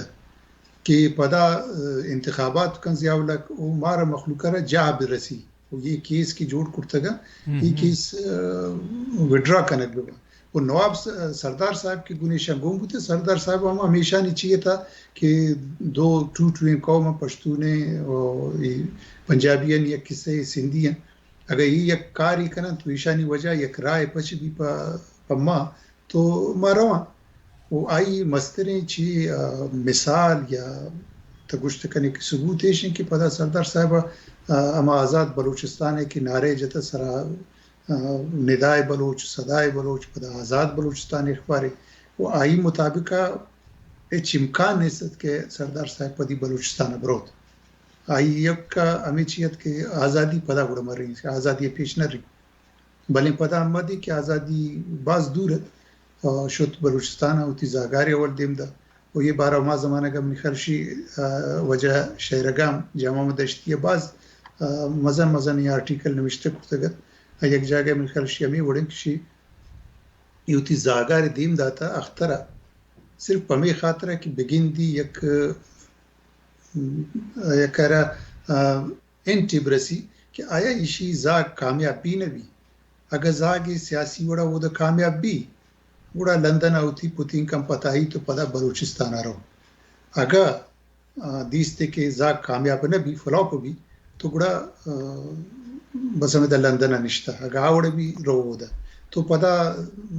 کہ پدا، آ، انتخابات کن ضیاء الحق و مارا مخلوق را جاہ برسی و یہ کیس کہ جوڑ کرتگ انت، یہ کیس، آ، وڈرا کنگ ببن۔ و نواب س-، سردار صاحب کہ گون ایشاں گون بوتگ، سردار صاحب ہم ہمیشانی چی اتہ کہ دو ٹو ٹوئیں قوم پشتون و پنجابی یک قصہ سندھی ہیں۔ اگہ اے یک کارے کنن تو ایشانی وجہ یک راہ پچ بی پہ، پہ ما تو ما رواں۔ و آئی مستریں چی، آ، مثال یا تو گوشت کنے کہ ثبوت ایش انت کہ پدا سردار صاحب، آ، ہما آزاد بلوچستان ءِ کہ نعرہ جتہ سرا، آ، ندائے بلوچ، صدائے بلوچ، پدا آزاد بلوچستان اخبارے و آئی مطابق ہچ امکان نیست کہ سردار صاحب پدی بلوچستان بروت۔ آئی یک ہمے چی ات کہ آزادی پدا گڑا مریں، آزادی پیش نہ رہی۔ بلے پدا ہم دی کہ آزادی باز دور ات، آ، شت بلوچستان ءَ وتی زاگارے اول دیم دا۔ و یہ بارہ ما زمانگ ءَ منی خیال شی، آ، واجہ شہرگام جامع مدشتی ءَ باز، آ، مزن مزن یہ آرٹیکل نوشتہ کرتگ ات۔ آ، یک جاگہ منی خیال شی ہمیں وڑیں کہ شی یہ وتی زاگارے دیم داتا اخترا صرف ہمیں خاطر کہ بگندی یک، آ، یک را، آ، انٹے برسی کہ آیا ایشی زاگ کامیاب بی نہ بی۔ اگہ زاگے سیاسی وڑا اودا کامیاب بی، گڑا لندن ء وتی پتینکاں پتائی تو پدا بلوچستان ء رو۔ اگہ، آ، دیستے کہ زاگ کامیاب نہ بی، فلاپ بی، تو گڑا، آ، بس ہمدا لندن ء نشتہ۔ اگہ آ وڑ بی، رو اودا۔ تو پدا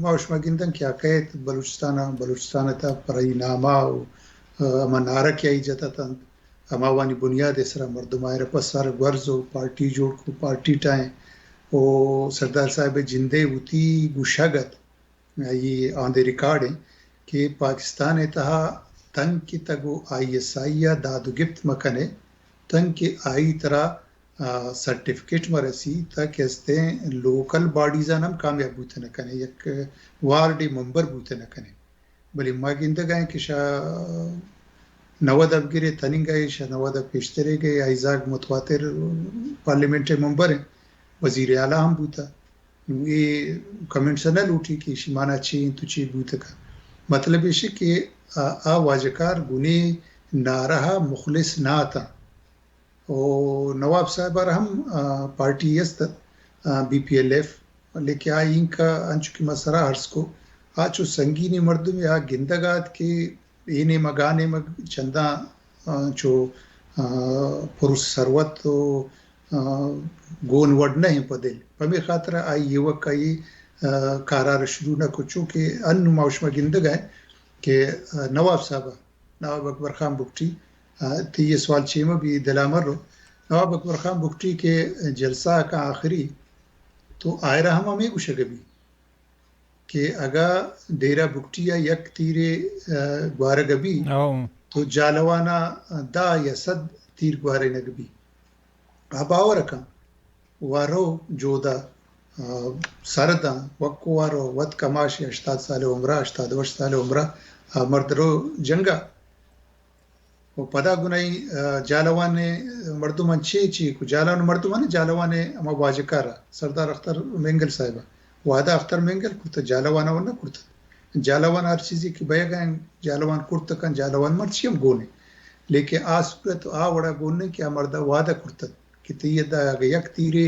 ما شما گندن کہ آ کئیت بلوچستان ء، بلوچستان ء تہ پرائی نامہ و، آ، ہما نعرہ کہ آئی جتا تنت، ہماوانی بنیاد ء سرا مردم آئرا پسار گورز و پارٹی جوڑ کو، پارٹی ٹائیں۔ و سردار صاحب جندے وتی گوشگ ات، آئی آن دے ریکارڈ ہیں کہ پاکستان ء تہا تنگ کہ تگو آئی ایس آئی ء داد و گپت مکنے، تنگ کہ آئی ترا، آ، سرٹیفکیٹ مرسی، تک استیں لوکل باڈیز ہم کامیاب بوت نہ کنے، یک وارڈ ممبر بوت نہ کنے۔ بلے ما گندگ ء کہ شہ نود ء بگرے تننگ ء، شہ نود ء پیشترے گئے، آئی زاگ متواتر پارلیمنٹ ء ممبر ہیں، وزیر اعلیٰ ہم بوتا۔ نوں اے کمنٹس ء نہ لوٹی کہ ایشی مانا چی انت و چی بوتگ۔ مطلب ایش کہ آ، آ واجکار گنے نعرہ ء مخلص نہ اتاں۔ و نواب صاحب ء را ہم، آ، پارٹی است، آ، بی پی ایل ایف، لیکن آ اینکا انچو کہ ما سرا عرض کو، آ چو سنگینی مردم آ گندگ آت کہ اے نیمگ آ نیمگ چنداں، آ، چو، آ، پر ثروت و، آ، گون وڑ نہ ہیں پہ دل۔ پمے خاطر آئی ایوک آئی، آ، کارار شروع نہ کو، چونکہ انو ما شما گندگ ء کہ، آ، نواب صاحب نواب اکبر خان بگٹی، آ، تئی یہ سوال چیمہ بی دلا مرو۔ نواب اکبر خان بگٹی کہ جلسہ کا آخری تو آئرا ہم ہمیں گوشگ بی کہ اگا ڈیرہ بگٹی ء یک تیرے، آ، گوارگ بی او۔ تو جالوانا دہ یا صد تیر گوارینگ بی۔ آ باور کن۔ و رو جودا، آ، سرداں، وکو و رو وت کماشے ہشتاد سال عمرہ، ہشتاد و ہشت سال عمرہ، آ، مرد رو جنگا۔ و پدا گنائی، آ، جالوان مردمان چے چے کو، جالوان مردمان، جالوان ہما واجکارا، سردار اختر مینگل صاحبہ، وعدہ اختر مینگل کرتا، جالوانا و نہ کرتا۔ جالوان ہر چیزی کہ بیگا ہیں، جالوان کرتا کن، جالوان مرچی ہم گونے۔ لیکن آ صورت آ وڑا گونے کہ آ مردا وعدہ کرتا۔ کہ تئی ادا اگہ یک تیرے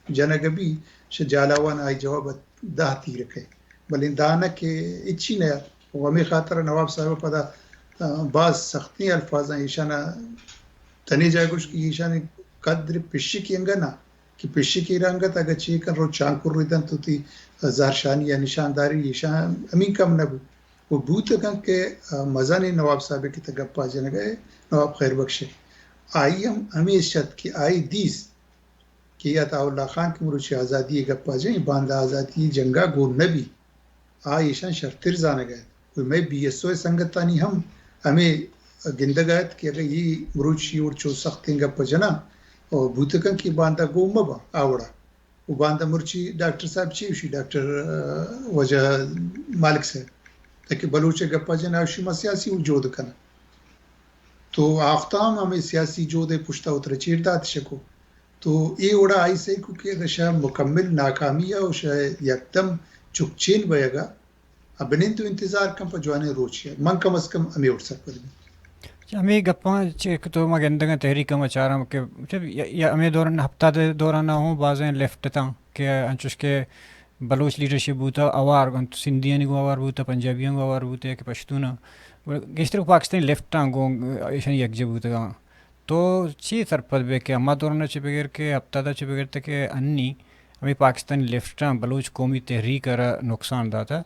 جنگ بی، شہ جالاوان آئی جواب دہ تیر کئے۔ بلے دانہ کہ اچی نہ ات۔ و ہمے خاطر نواب صاحب پدا، آ، باز سختیں الفاظاں ایشانا تنے جا گوشت کہ ایشانی قدر پشکی انگا نہ، کہ پشکی رنگت اگہ چی کن رو چانکر ردن تو تی زہرشانی یا نشانداری ایشان ہمین کم نہ بو۔ و بوت کن کہ، آ، مزن نواب صاحب کہ تہ گپا جنگ ء نواب خیر بخش ء۔ آئی ہم ہمیش ات کہ آئی دیست کہ عطا اللہ خان کہ مروچی آزادی ء گپا جنیں، باندا آزادی جنگا گون نہ بی۔ آ ایشاں شرتر زانگ ء ات۔ و مئے بی ایس او ء سنگتانی ہم ہمے گندگ ء ات کہ اگہ ای مروچی اور چو سختیں گپ جناں، او بوت کن کہ باندا گون مہ باں آ وڑا۔ و باندا مرچی ڈاکٹر صاحب چی گوشی، ڈاکٹر، آ، وجہ مالک صاحب، تاکہ بلوچ ء گپا جن آ گوشی ما سیاسی و جہد کناں۔ تو آختام ہمیں سیاسی جہد ء پشتا اترا چیر دات شکو۔ تو اے وڑا آئی سہی کو کہ اگہ شہ مکمل ناکامی ء و شہ یکدم چکچین بیگا، ء بنند و انتظار کن پہ جوانیں روچے ء۔ من کم از کم ہمے وڑ سرپد بی۔ اچھا، ہمے گپاں چہ کہ تو ما گندگاں تحریک ء ما چاراں کہ، اچھا، یا، یا ہمے دوران ہفتاد ء دوران ء ہوں بازیں لیفٹ اتاں کہ انچوش کہ بلوچ لیڈرشپ بوتا، اوار انت، سندھیانی گوں اوار بوتا، پنجابیانی گوں اوار بوتا یا کہ پشتوناں، گیشتر پاکستانی لیفٹاں گوں ایشانی یکجہ بوتگاں۔ تو چی سرپد بے کہ ہما دوران ء چہ بگر کہ ہفتاد ء چہ بگر تک کہ انی ہمے پاکستانی لیفٹاں بلوچ قومی تحریک ء را نقصان داتا؟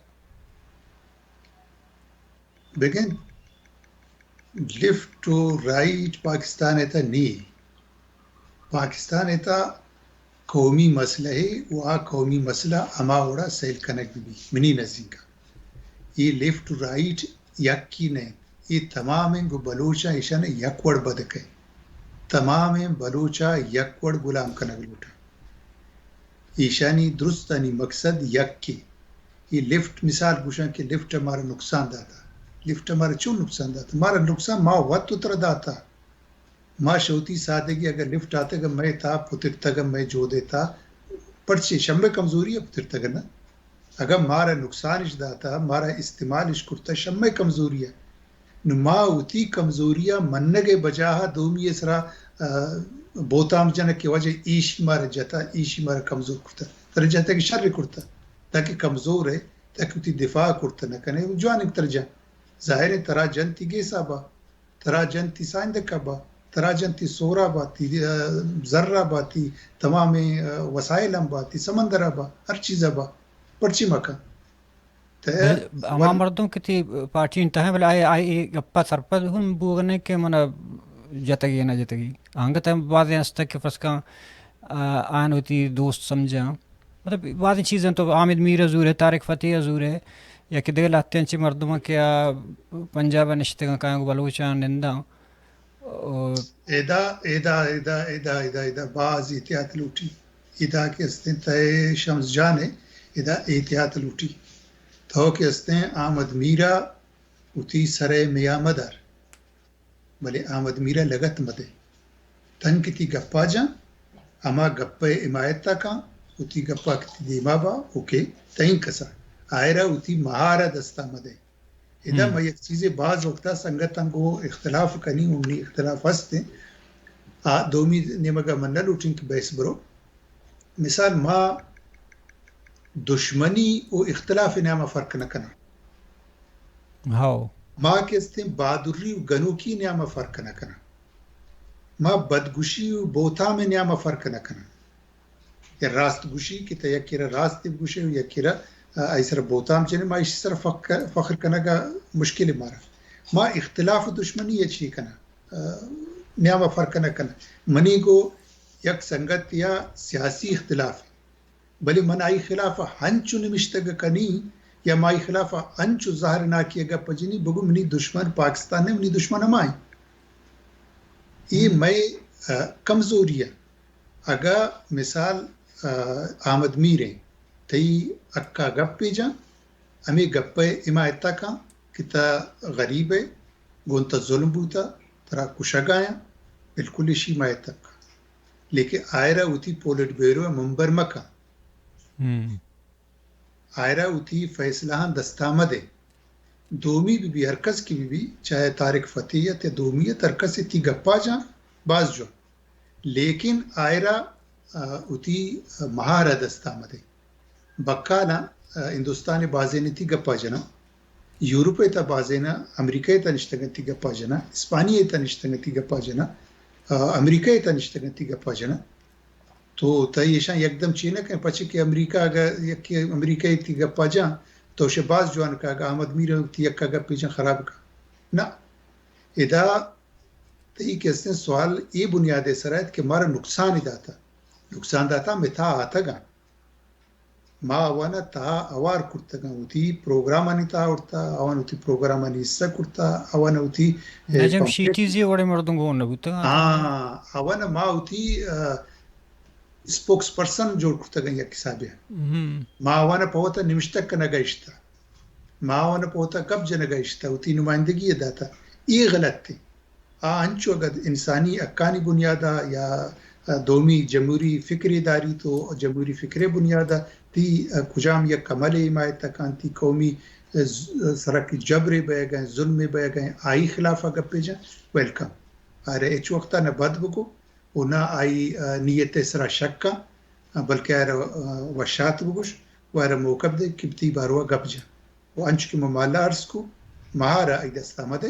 بگن، لیفٹ و رائٹ پاکستان ء تہ نی۔ پاکستان ء تہ قومی مسئلہ ہے و آ قومی مسئلہ ہما وڑا سیل کنگ بی۔ منی نزیکا اے لیفٹ و رائٹ یکی نہ انت۔ اے تمامیں گوں بلوچاں ایشاں یک وڑ بد کئے۔ تمامیں بلوچا یک وڑ غلام کنگ لوٹاں۔ ایشانی درستانی مقصد یکے۔ اے لیفٹ مثال گوشاں کہ لیفٹ مارا نقصان داتا۔ لیفٹ مارا چون نقصان داتا؟ مارا نقصان ما وت اترا داتا۔ ما شوتی سادگی اگر لیفٹ آتگ مئے تا پترتگ مئے جودے تا، پرچے شمئے کمزوری پترتگ نہ؟ اگاں مارا نقصانش داتا، مارا استعمالش کرتا، شمئے کمزوری ء۔ نو ما وتی کمزوری ء منگ ء بجاہ ء دومی ء سرا، آ، بہتام جنگ کہ واجہ ایشی مارا جتا، ایشی مارا کمزور کرتا۔ ترا جاں تاکہ شر کرتہ، تاکہ کمزور ئے، تاکہ وتی دفاع کرتہ نہ کنے، جوانیں ترا جاں۔ ظاہر ایں ترا جنتی گیسا با، ترا جنتی سائندکا با، ترا جنتی سورا با، تی، آ، زرا با، تی تمامیں، آ، وسائل ہم با، تی سمندرا با، ہر چیزا با، پرچی مکن؟ تہ بل-، ہما ور- مردم کہ تی پارٹی انت ہیں، بلے آئی، آئی اے گپا سرپد ہم بوگ نہ کہ من جتگی نہ جتگی۔ آنگت ہم بازیں ہست کہ فرض کن، آ، آن وتی دوست سمجھاں۔ مطلب، بازیں چیزاں تو حامد میر زور ہے، طارق فتح زور ہے، یا کہ دگہ لہتیں چہ مردماں کہ آ پنجاب نشتگاں کایاں گوں بلوچاں ننداں۔ او ادا، ادا، ادا، ادا، ادا، ادا باز احتیاط لوٹی۔ ادا کہ استیں تئے شمس جان ہے، ادا احتیاط لوٹی۔ تو کہ استیں احمد میرا وتی سرے میا مدار، بلے احمد میرا لگت مدے۔ تن کہ تی گپا جاں، ہما گپے حمایت تا کاں، وتی گپا کہ تی دیما با، اوکے، تئیں کسا۔ آئرا وتی مہارا دستا مدے۔ ادا ہم۔ ما یک چیزے باز وقتا سنگتاں گوں اختلاف کنی، انہی اختلاف ہست ہیں۔ آ دومی نیمگا من نہ لوٹیں کہ بحث برو۔ مثال، ما دشمنی و اختلاف نیاما فرق نہ کناں۔ ہاؤ۔ ما کہ استیں بہادری و گنوکی نیاما فرق نہ کناں۔ ما بدگوشی و بہتام نیاما فرق نہ کناں۔ یا راست گوشی کہ تہ یکے را راست بگوشے و یکے را، آ، آئی سرا بہتام جنے، ما ایشی سرا فخر، فخر کنگا مشکل مارا۔ ما اختلاف و دشمنی یا چی کناں، آ، نیاما فرق نہ کناں۔ منی گو یک سنگت یا سیاسی اختلاف ہے، بلے من آئی خلاف ہنچو نمشتگ کنی یا ما آئی خلاف ہنچو زہر ناکی گپ جنی، بگو منی دشمن پاکستان نے، منی دشمن ہمائیں۔ اے ہم۔ مئے، آ، کمزوری ہے۔ اگاں مثال، آ، احمد میر ایں، تئی حقا گپے جاں، ہمے گپئے حمایتا کاں کہ تہ غریب ئے، گوں تہ ظلم بوتہ، ترا کشگایاں، بالکل ایشی حمایتا کاں۔ لیکن آئرا وتی پولٹ بیورو ممبر مکن۔ ہم۔ آئرا وتی فیصلہاں دستا مدے۔ دومی بہ بی، ہر کس کہ بہ بی، چاہے طارق فتح ات یا دومی ات، ہر کس تی گپا جاں، باز جوان۔ لیکن آئرا، آ، وتی مہارا دستا مدے۔ بکالاں، آ، ہندوستان بازین تی گپا جناں، یورپ تا بازین، امریکہ تا نشتگن تی گپا جناں، اسپانیہ تا نشتگن تی گپا جناں، آ، امریکہ تا نشتگن تی گپا جناں۔ تو تئی ایشاں یکدم چے نہ کن، پچے کہ امریکہ اگہ یکے امریکہ تی گپا جاں، تو شے باز جوان کہ اگہ احمد میر تی یکا گپے جاں خراب کا۔ نہ، ادا تئی کہ استیں سوال اے بنیادے سرا ات کہ مارا نقصان داتا۔ نقصان داتا متا آتگاں۔ ما آوانا تہا اوار کرتگاں، وتی پروگرامانی تہا آورتا، آوان وتی پروگرامانی حصہ کرتا، آوان وتی، اے، نجم پمفلٹ شیٹیزی وڑے مردم گون نہ بوتگاں۔ ہاں، آوان ما وتی، آ، اسپوکس پرسن جوڑ کرتگاں یک حسابے۔ ہم۔ ما آوانا پہ وتا نمشتگ کنگا اشتا۔ ما آوانا پہ وتا گپ جنگا اشتا، وتی نمائندگی داتا۔ اے غلط ہے۔ آ انچو اگہ انسانی حقانی بنیادا یا دومی جمہوری فکرے داریت و جمہوری فکرے بنیادا تی کجام یک عملے حمایت کنت، تی قومی سرا کہ جبرے بئیگیں، ظلمے بئیگیں، آئی خلافا گپے جن، ویلکم۔ آرے ہچ وقتا نہ بد بگو و نہ آئی نیت سرا شک کن، بلکہ آرا وشات بگوش و آرا موقع بدے کہ تی باروا گپ جن۔ و انچو کہ من مالا عرض کو، مہارا آئی دستا مدے۔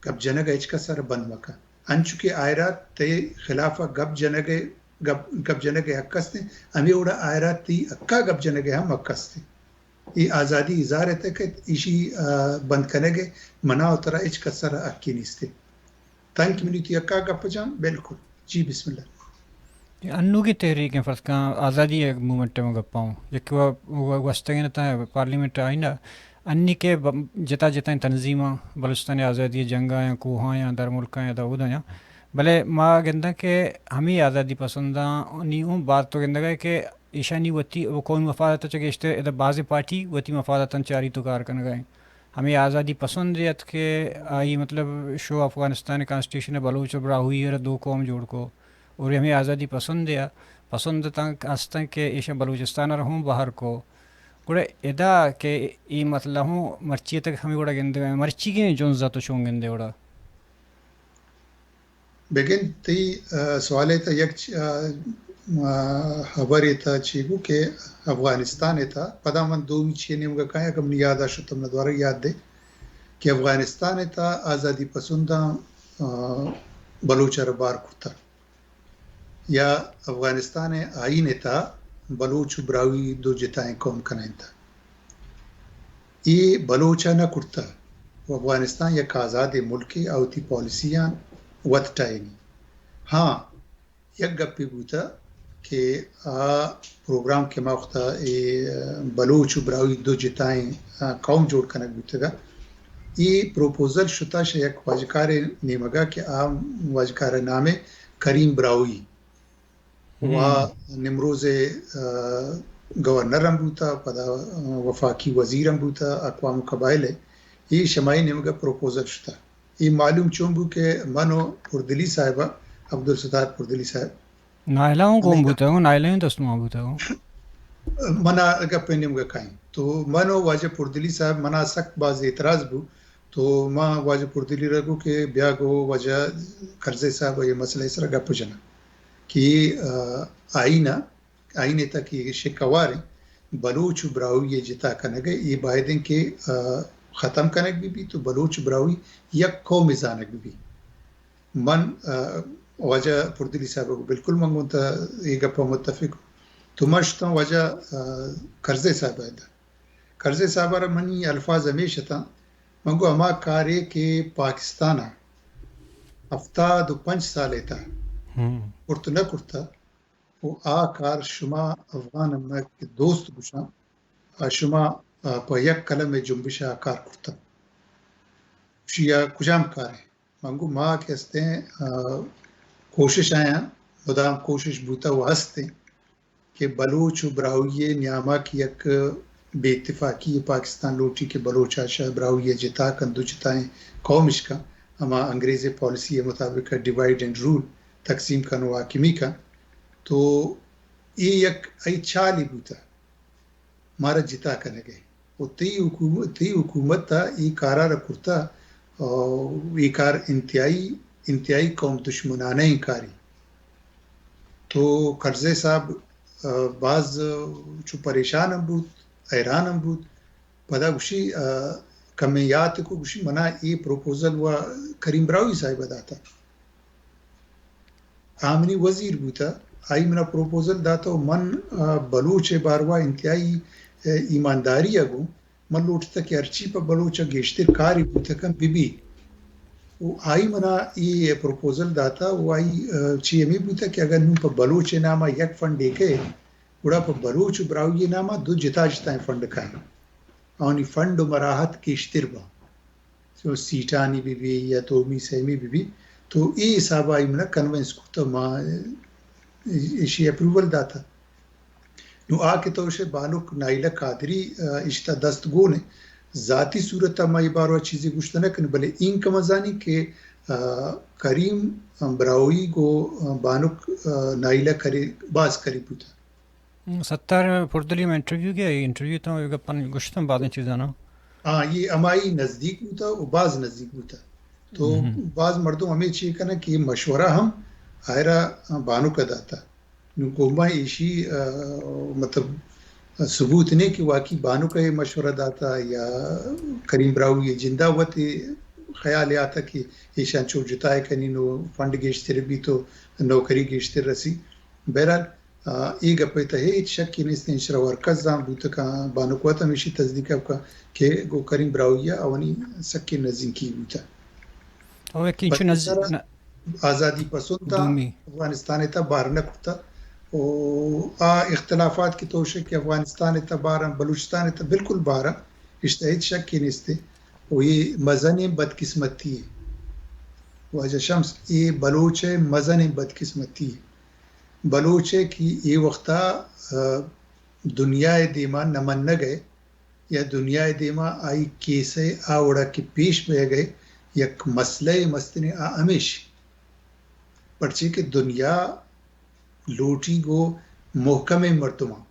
گپ جنگ ء ہچ کس ء را بند مکن۔ انچو کہ آئرا تئی خلاف ء گپ جنگ ء، گپ، گپ جنگ ء حق است انت، ہمے وڑا آئرا تئی حق ء گپ جنگ ء ہم حق است انت۔ اے آزادی اظہار ء تک ایشی، آ، بند کنگ ء منا و ترا ہچ کس ء را حقے نیست انت۔ تنک منی تئی حق ء گپ جان، بالکل۔ جی، بسم اللہ۔ انوگیں تحریکیں فرض کن آزادی ء موومنٹ ء من گپاں، یک و، و، گوستگیں تاں پارلیمنٹ آئین ء انی کہ ب-، جتا جتائیں تنظیماں بلوچستان آزادی جنگ ء آیاں، کوہ ء آیاں، درملک ء آیاں، ادا اود آیاں، بلے ما گنداں کہ ہمے آزادی پسنداں نی اوں باز تو گندگ ء کہ ایشانی وتی قومی مفادات ء چہ گیشتر ادا بازیں پارٹی وتی مفاداتاں چاری تو کار کنگ ء انت۔ ہمے آزادی پسندے ات کہ آئی مطلب شو افغانستان کانسٹیٹیوشن ء بلوچ ء براہوئی ء را دو قوم جوڑ کو، اور ہمے آزادی پسندے ء پسند تاں استاں کہ ایشاں بلوچستان ء را ہوں بہر کو۔ گڑا ادا کہ اے مسئلہ ہوں مرچی تک ہمے وڑا گندگ ء، مرچیگیں جنز ء تو چون گندے وڑا؟ بگند تئی، آ، سوال ء تہ یک چ-، آ، آ، ہبرے تہا چی بو کہ افغانستان ءِ تہا، پدا من دومی چی ءِ نیمگا کایاں، اگہ منی یادا شت تو منا دوارگ یات دے کہ افغانستان ءِ تہا آزادی پسنداں، آ، بلوچ ءَ را بار کرتہ، یا افغانستان ءِ آئین ءِ تہا بلوچ و براہوئی دو جتائیں قوم کنائینتہ۔ اے بلوچ ءَ نہ کرتہ و افغانستان یک آزادیں ملکے، آ وتی پالیسیاں وت ٹاہینی۔ ہاں، یک گپے بوتہ کہ آ پروگرام کہ ما وختا اے بلوچ و براہوئی دو جتائیں، آ، قوم جوڑ کنگ بوتگا، اے پروپوزل شتہ شہ یک واجکارے نیمگا کہ آ واجکار ءِ نام ءَ کریم براہوئی و آ نمروز ءِ، آ، گورنر ہم بوتہ، پدا، آ، وفاقی وزیر ہم بوتہ اقوام قبائل ءِ۔ اے شمائی نیمگا پروپوزل شتہ۔ اے معلوم چون بو کہ من و پردلی صاحب، عبدالستار پردلی صاحب، نائلہ ہوں گون بوتہ ہوں، نائلہ ہوں دستمان بوتہ ہوں۔ منا گپ ءِ نیمگا کائیں۔ تو من و واجہ پردلی صاحب، منا سک باز اعتراض بو۔ تو ما واجہ پردلی را گو کہ بیا گو واجہ کرزئی صاحب، اے مسئلہ ءِ سرا گپ جناں کہ، آ، آئین ءَ، آئین ءِ تہا کہ شکوار ایں، بلوچ و براہوئی ءِ جتا کنگ ءَ، اے باید ایں کہ، آ، ختم کنگ بہ بیت و بلوچ و براہوئی یک قومے زانگ بہ بیت۔ من، آ، واجہ پردلی صاحب ءَ گو بالکل من گوں تہ اے گپ ءَ متفق۔ تو من شتاں واجہ، آ، کرزئی صاحب ءِ ادا۔ کرزئی صاحب ءَ را منی الفاظ ہمیش اتاں، من گو ہما کارے کہ پاکستان ءَ ہفتاد و پنچ سال ءِ تہا کرت نہ کرتہ، و آ کار شما افغان ءَ مئے کہ دوست گوشاں، آ شما، آ، پہ یک قلم ءِ جنبش ءَ آ کار کرتہ۔ گوشی آ کجام کار ایں؟ من گو ما کہ ہستیں، آ، کوشش آیاں، مدام کوشش بوتہ و ہستیں کہ بلوچ و براہوئی ءِ نیاما کہ یک بے اتفاقی پاکستان لوٹی کہ بلوچ ءَ شہ براہوئی ءَ جتا کن، دو جتائیں قوم اش کن، ہما انگریز ءِ پالیسی ءِ مطابق ڈیوائیڈ اینڈ رول، تقسیم کن و حاکمی کن۔ تو اے یک ای چالے بوتہ مارا جتا کنگ ءَ۔ و تئی حکومت، تئی حکومت ءَ اے کار ءَ را کرتہ، آ، اے کار انتہائی، انتہائی قوم دشمنانہ ایں کارے۔ تو کرزئی صاحب، آ، باز چو پریشان ہم بوت، حیران ہم بوت۔ پدا گوشی، آ، کمیں یات کو گوشی، منا اے پروپوزل و کریم براہوئی صاحب ءَ داتہ۔ آ منی وزیر بوتہ، آئی منا پروپوزل داتہ و من، آ، بلوچ ءِ باروا انتہائی، آ، ایمانداری ءَ گوں من لوٹتہ کہ ہرچی پہ بلوچ ءَ گیشتر کارے بوتہ کن بہ بی۔ و آئی منا اے پروپوزل داتہ و آئی، آ، چی ہمے بوتہ کہ اگر نوں پہ بلوچ ءِ نام ءَ یک فنڈے کئے، گڑا پہ بلوچ و براہوئی ءِ نام ءَ دو جتا جتائیں فنڈ کائیں۔ آنی فنڈ و مراحت گیشتر باں۔ چو سیٹانی بہ بی یا دومی سیمی بہ بی، تو اے حساب ءَ آئی منا کنونس کرتہ، ما ایشی اپروول داتہ۔ نوں آ کہ تو شے بانک نائلہ قادری، آ، اشتا دست گون ایں۔ ذاتی صورت ءَ ما اے باروا چیزے گوشتہ نہ کنیں، بلے اینکہ ما زانی کہ، آ، کریم براہوئی گو، آ، بانک، آ، نائلہ کرے باز قریب بوتہ۔ ستار پردلی میں انٹرویو گیا، انٹرویو تو گپن گوشتم بعد چیزاں نا۔ ہاں، اے ہمائی نزدیک بوتہ و باز نزدیک بوتہ۔ تو باز مردم ہمے چی کنہ کہ اے مشورہ ہم آئرا بانک ءَ داتہ۔ نوں گوما ایشی، آ، مطلب، ثبوت نہ کہ واقعی بانک ءَ اے مشورہ داتہ یا کریم براہوئی ءِ جندا وت اے خیال آتہ کہ ایشاں چو جتائے کنی نوں فنڈ گیشتر بیت و نوکری گیشتر رسی۔ بہرحال، آ، اے گپ ءِ تہ ءَ ہچ شکے نیست، انشرا ورکر زان بوتہ کن، بانک وت ہمیشی تصدیق ءَ کن کہ گوں کریم براہوئی ءَ آوانی سکیں نزیکی بوتہ۔ او یکی انچو نز-، آزادی پسند تا دومی۔ افغانستان ءِ تہ ءَ بار نہ کرتہ۔ او آ اختلافات کہ تو شے کہ افغانستان ءِ تہ ءَ بار اں، بلوچستان ءِ تہ ءَ بالکل بار اں، اشتا ہچ شکے نیست۔ او اے مزنیں بدقسمتی اے۔ واجہ شمس، اے بلوچ ءِ مزنیں بدقسمتی اے۔ بلوچ ءِ کہ اے وختا، آ، دنیا ءِ دیما نہ منگ ءِ یا دنیا ءِ دیما آئی کیس ءِ آ وڑا کہ پیش بئیگ ءِ یک مسئلہ ءِ مستریں آ ہمیش، پرچے کہ دنیا لوٹی گوں محکمیں مردماں،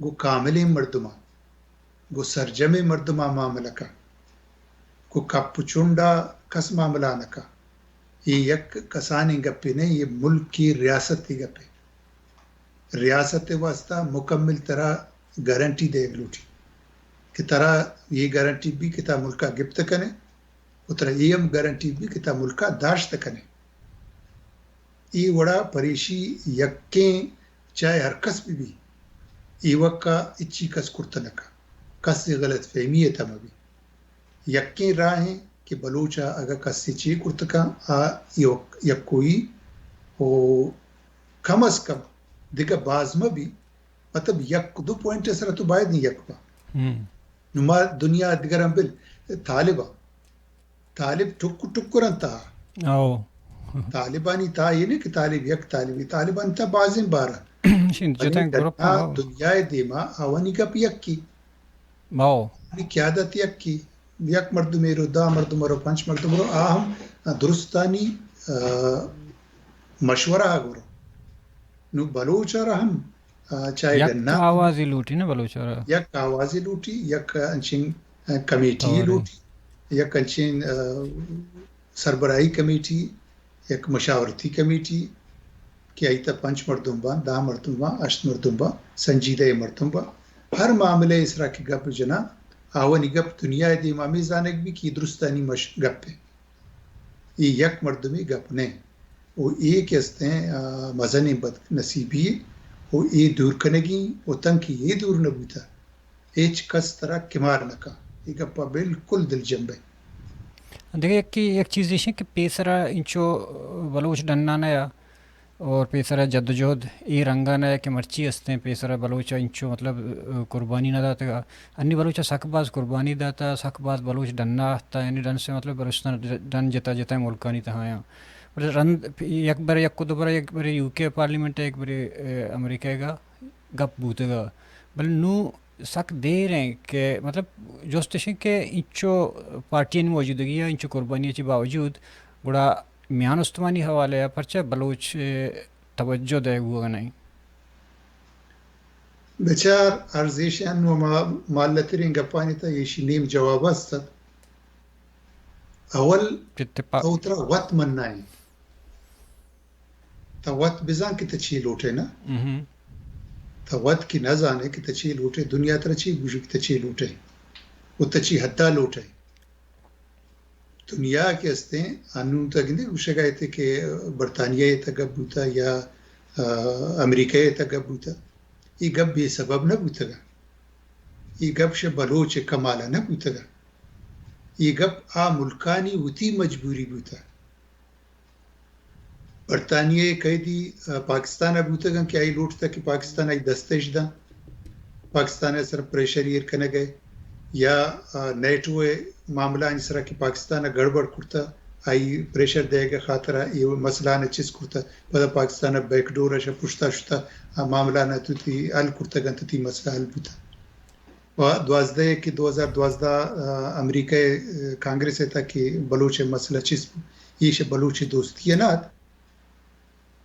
گوں کاملیں مردماں، گوں سرجمیں مردماں معاملہ کن، گوں کپ و چنڈا کس معاملہ نہ کن۔ اے یک کسانیں گپے نہ، اے ملکی ریاستی گپے۔ ریاست ءِ واستہ مکمل ترا گارنٹی دیگ لوٹی کہ ترا اے گارنٹی بی کہ تا ملک ءَ گپت کنے، و ترا اے ہم گارنٹی بی کہ تا ملک ءَ داشت کنے۔ اے وڑا پریشی یکیں، چاہے ہر کس بہ بی، ایوک ءَ ہچی کس کرت نہ کن، کس ءِ غلط فہمی ءِ تہ مہ بی۔ یکیں راہ ایں کہ بلوچ ءَ اگاں کسے چے کرت کن، آ یک-، یکوئی و کم از کم دگہ باز مہ بی، مطلب یک دو پوائنٹ ءِ سرا تو باید یک با۔ ہم۔ نو ما دنیا ءَ دگراں بل، طالباں، طالب ٹک ٹکراں تا۔ او۔ طالبانی تا اے نہ کہ طالب یک طالبی، طالبانی تا بازیں بارا۔ شین، بلے جتیں گروپ ڈنا ہو۔ دنیا ءِ دیما آوانی گپ یکی۔ او۔ آوانی قیادت یکی۔ یک مردمے رو، دہ مردم رو، پنچ مردم رو، آ ہم درستانی، آ، مشورہ ءَ گورو۔ نو بلوچ ءَ را ہم، آ، چاہے یک ڈنا آوازے لوٹی نا بلوچ ءَ را۔ یک آوازے لوٹی، یک انچیں، آ، کمیٹی لوٹی، یک انچیں، آ، سربراہی کمیٹی، یک مشاورتی کمیٹی کہ آئی تہ پنچ مردم باں، دہ مردم باں، ہشت مردم باں، سنجیدہ مردم باں۔ ہر معاملہ ءِ سرا کہ گپ جناں، آوانی گپ دنیا ءِ دیما ہمے زانگ بی کہ اے درستانی مش-، گپ ایں۔ اے یک مردمے گپ نہ ایں۔ و اے کہ استیں، آ، مزنیں بد نصیبی ایں و اے دور کنگی ایں و تنکہ اے دور نہ بوتہ، ہچ کس ترا کمار نہ کن۔ اے گپا بالکل دلجم بئے۔ دگہ یکے، یک چیز ایش کہ پیسرا انچو بلوچ ڈنانا یا اور پیسرا جدوجہد اے رنگا نہ یا کہ مرچی استیں، پیسرا بلوچ انچو مطلب قربانی نہ داتگا۔ انی بلوچ سک باز قربانی داتا، سک باز بلوچ ڈنا آتا، یعنی ڈن سے مطلب بلوچستان ڈن جتا جتا ملکانی تہا آیاں۔ بلے رند یک برے، یک و دو برے، یک برے یو کے پارلیمنٹ ءَ، یک برے، اے، امریکہ ءَ گپ بوتگ ءَ۔ بلے نوں سک دیر ایں کہ مطلب جست اش ایں کہ انچو پارٹیانی موجودگی ءَ، انچو قربانی ءَ چہ باوجود گڑا میان استمانی حوالہ ءَ پرچہ بلوچ، اے، توجہ دئیگ بوگ ءَ نہ ایں؟ بچار، ارزش انوں ہما مالتریں گپانی تہ ایشی نیم جواب است۔ اول اتفاق۔ تو ترا وت مننا ایں۔ تا وت بزان کہ تہ چی لوٹے نا۔ مہم۔ تا وت کہ نہ زانے کہ تہ چی لوٹے، دنیا ترا چی بوشی کہ تہ چی لوٹے و تہ چی حدا لوٹے۔ دنیا کہ استیں، انوں تہ گندے گوشگا ایتے کہ برطانیہ ءِ تہ گپ بوتا یا، آ، امریکہ ءِ تہ گپ بوتا۔ اے گپ بے سبب نہ بوتگا۔ اے گپ شہ بلوچ ءِ کمال ءَ نہ بوتگا۔ اے گپ آ ملکانی وتی مجبوری بوتا۔ برطانیہ ءِ قیدی، آ، پاکستان ءَ بوتگ انت کہ آئی لوٹتگ کہ پاکستان آئی دست اش داں، پاکستان ءِ سر پریشر ایر کنگ ءَ، یا، آ، نیٹو ءِ معاملہ آنی سرا کہ پاکستان ءَ گڑبڑ کرتہ، آئی پریشر دئیگ ءِ خاطرا اے مسئلہ آناں چست کرتہ، پدا پاکستان ءَ بیک ڈور ءَ شہ پشتا شتہ، آ معاملہ آناں تو تی حل کرتگ انت، تی مسئلہ حل بوتہ۔ و دوازدہ کہ دو ہزار دوازدہ، آ، امریکہ ءِ، آ، کانگریس ءِ تہ کہ بلوچ ءِ مسئلہ چست بو، ایش بلوچ ءِ دوستی ءَ نہ ات۔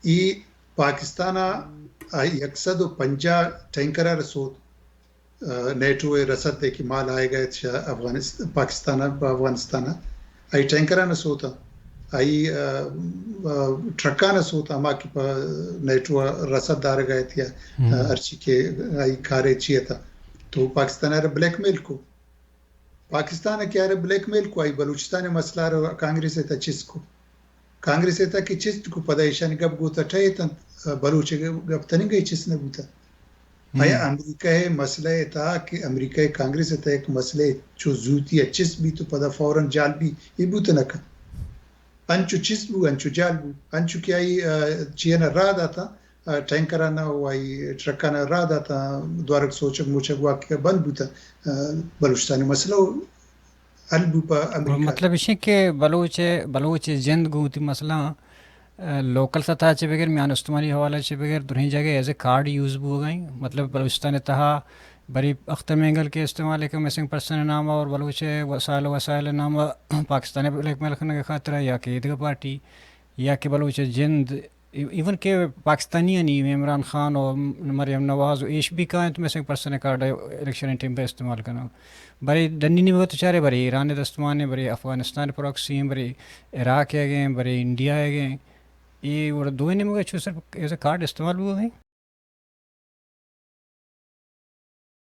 اے پاکستان ءَ یک سد و پنجاہ ٹینکر ءَ را سوت، آ، نیٹو ءِ رسد ءِ کہ مال آیگ ءَ ات چہ افغانست-، پاکستان ءَ پہ افغانستان ءَ۔ آئی ٹینکران ءَ سوتاں، آئی، آ، آ، ٹرکان ءَ سوتاں، ہما کہ پہ نیٹو ءَ رسد دارگ ءَ ات یا، ہم۔ آ، ہرچی کہ آئی کارے چی اتاں۔ تو پاکستان ءَ را بلیک میل کو۔ پاکستان ءَ کہ آ را بلیک میل کو، آئی بلوچستان ءِ مسئلہ ءَ را کانگریس ءِ تہ چست کو۔ کانگریس ءِ تہ کہ چست کو، پدا ایشانی گپ گوتا ٹہیت انت، بلوچ ءِ گپ تننگہ چست نہ بوتا۔ ہم۔ آیا امریکہ ءِ مسئلہ ءِ تہ کہ امریکہ ءِ کانگریس ءِ تہ یک مسئلہ چو زوتی ءَ چست بیت و پدا فوراً جال بی، اے بوت نہ کن۔ انچو چست بو، انچو جال بو، انچو کہ آئی، آ، چیئن ءَ راہ داتا، آ، ٹینکران ءَ و آئی ٹرکان ءَ راہ داتا، دوارگ سوچگ موچگ واقعہ بند بوتا، آ، بلوچستان ءِ مسئلہ حل بو پہ امریکہ۔ مطلب ایش کہ بلوچ ءِ، بلوچ ءِ جند گوں وتی مسئلہ، آ، لوکل سطح چہ بغیر، میان استمانی حوالہ چہ بغیر، درہیں جاگہ as a card use Bogue ءَ ایں۔ مطلب بلوچستان ءِ تہا برے اختر مینگل کہ استعمال کہ مسنگ پرسن ءِ نام ءَ اور بلوچ ءِ وسائل، وسائل ءِ نام ءَ پاکستان ءَ بلیک میل کنگ ءِ خاطر ءَ یا کہ ایدگہ پارٹی یا کہ بلوچ ءِ جند، ای-، ایون کہ پاکستانیانی عمران خان و مریم نواز و ایش بھی کاینت مسنگ پرسن ءِ کارڈ ءَ الیکشن ءِ ٹیم پہ استعمال کناں۔ برے ڈنی نیمگ ءَ تو چارے، برے ایران ءِ دستمان ایں، برے افغانستان ءِ پراکسی ایں، برے عراق ءِ گئے، برے انڈیا ءِ گئے۔ اے وڑ دوئیں نیمگ ءَ چو صرف ایز اے کارڈ استعمال بوگ ءَ ایں۔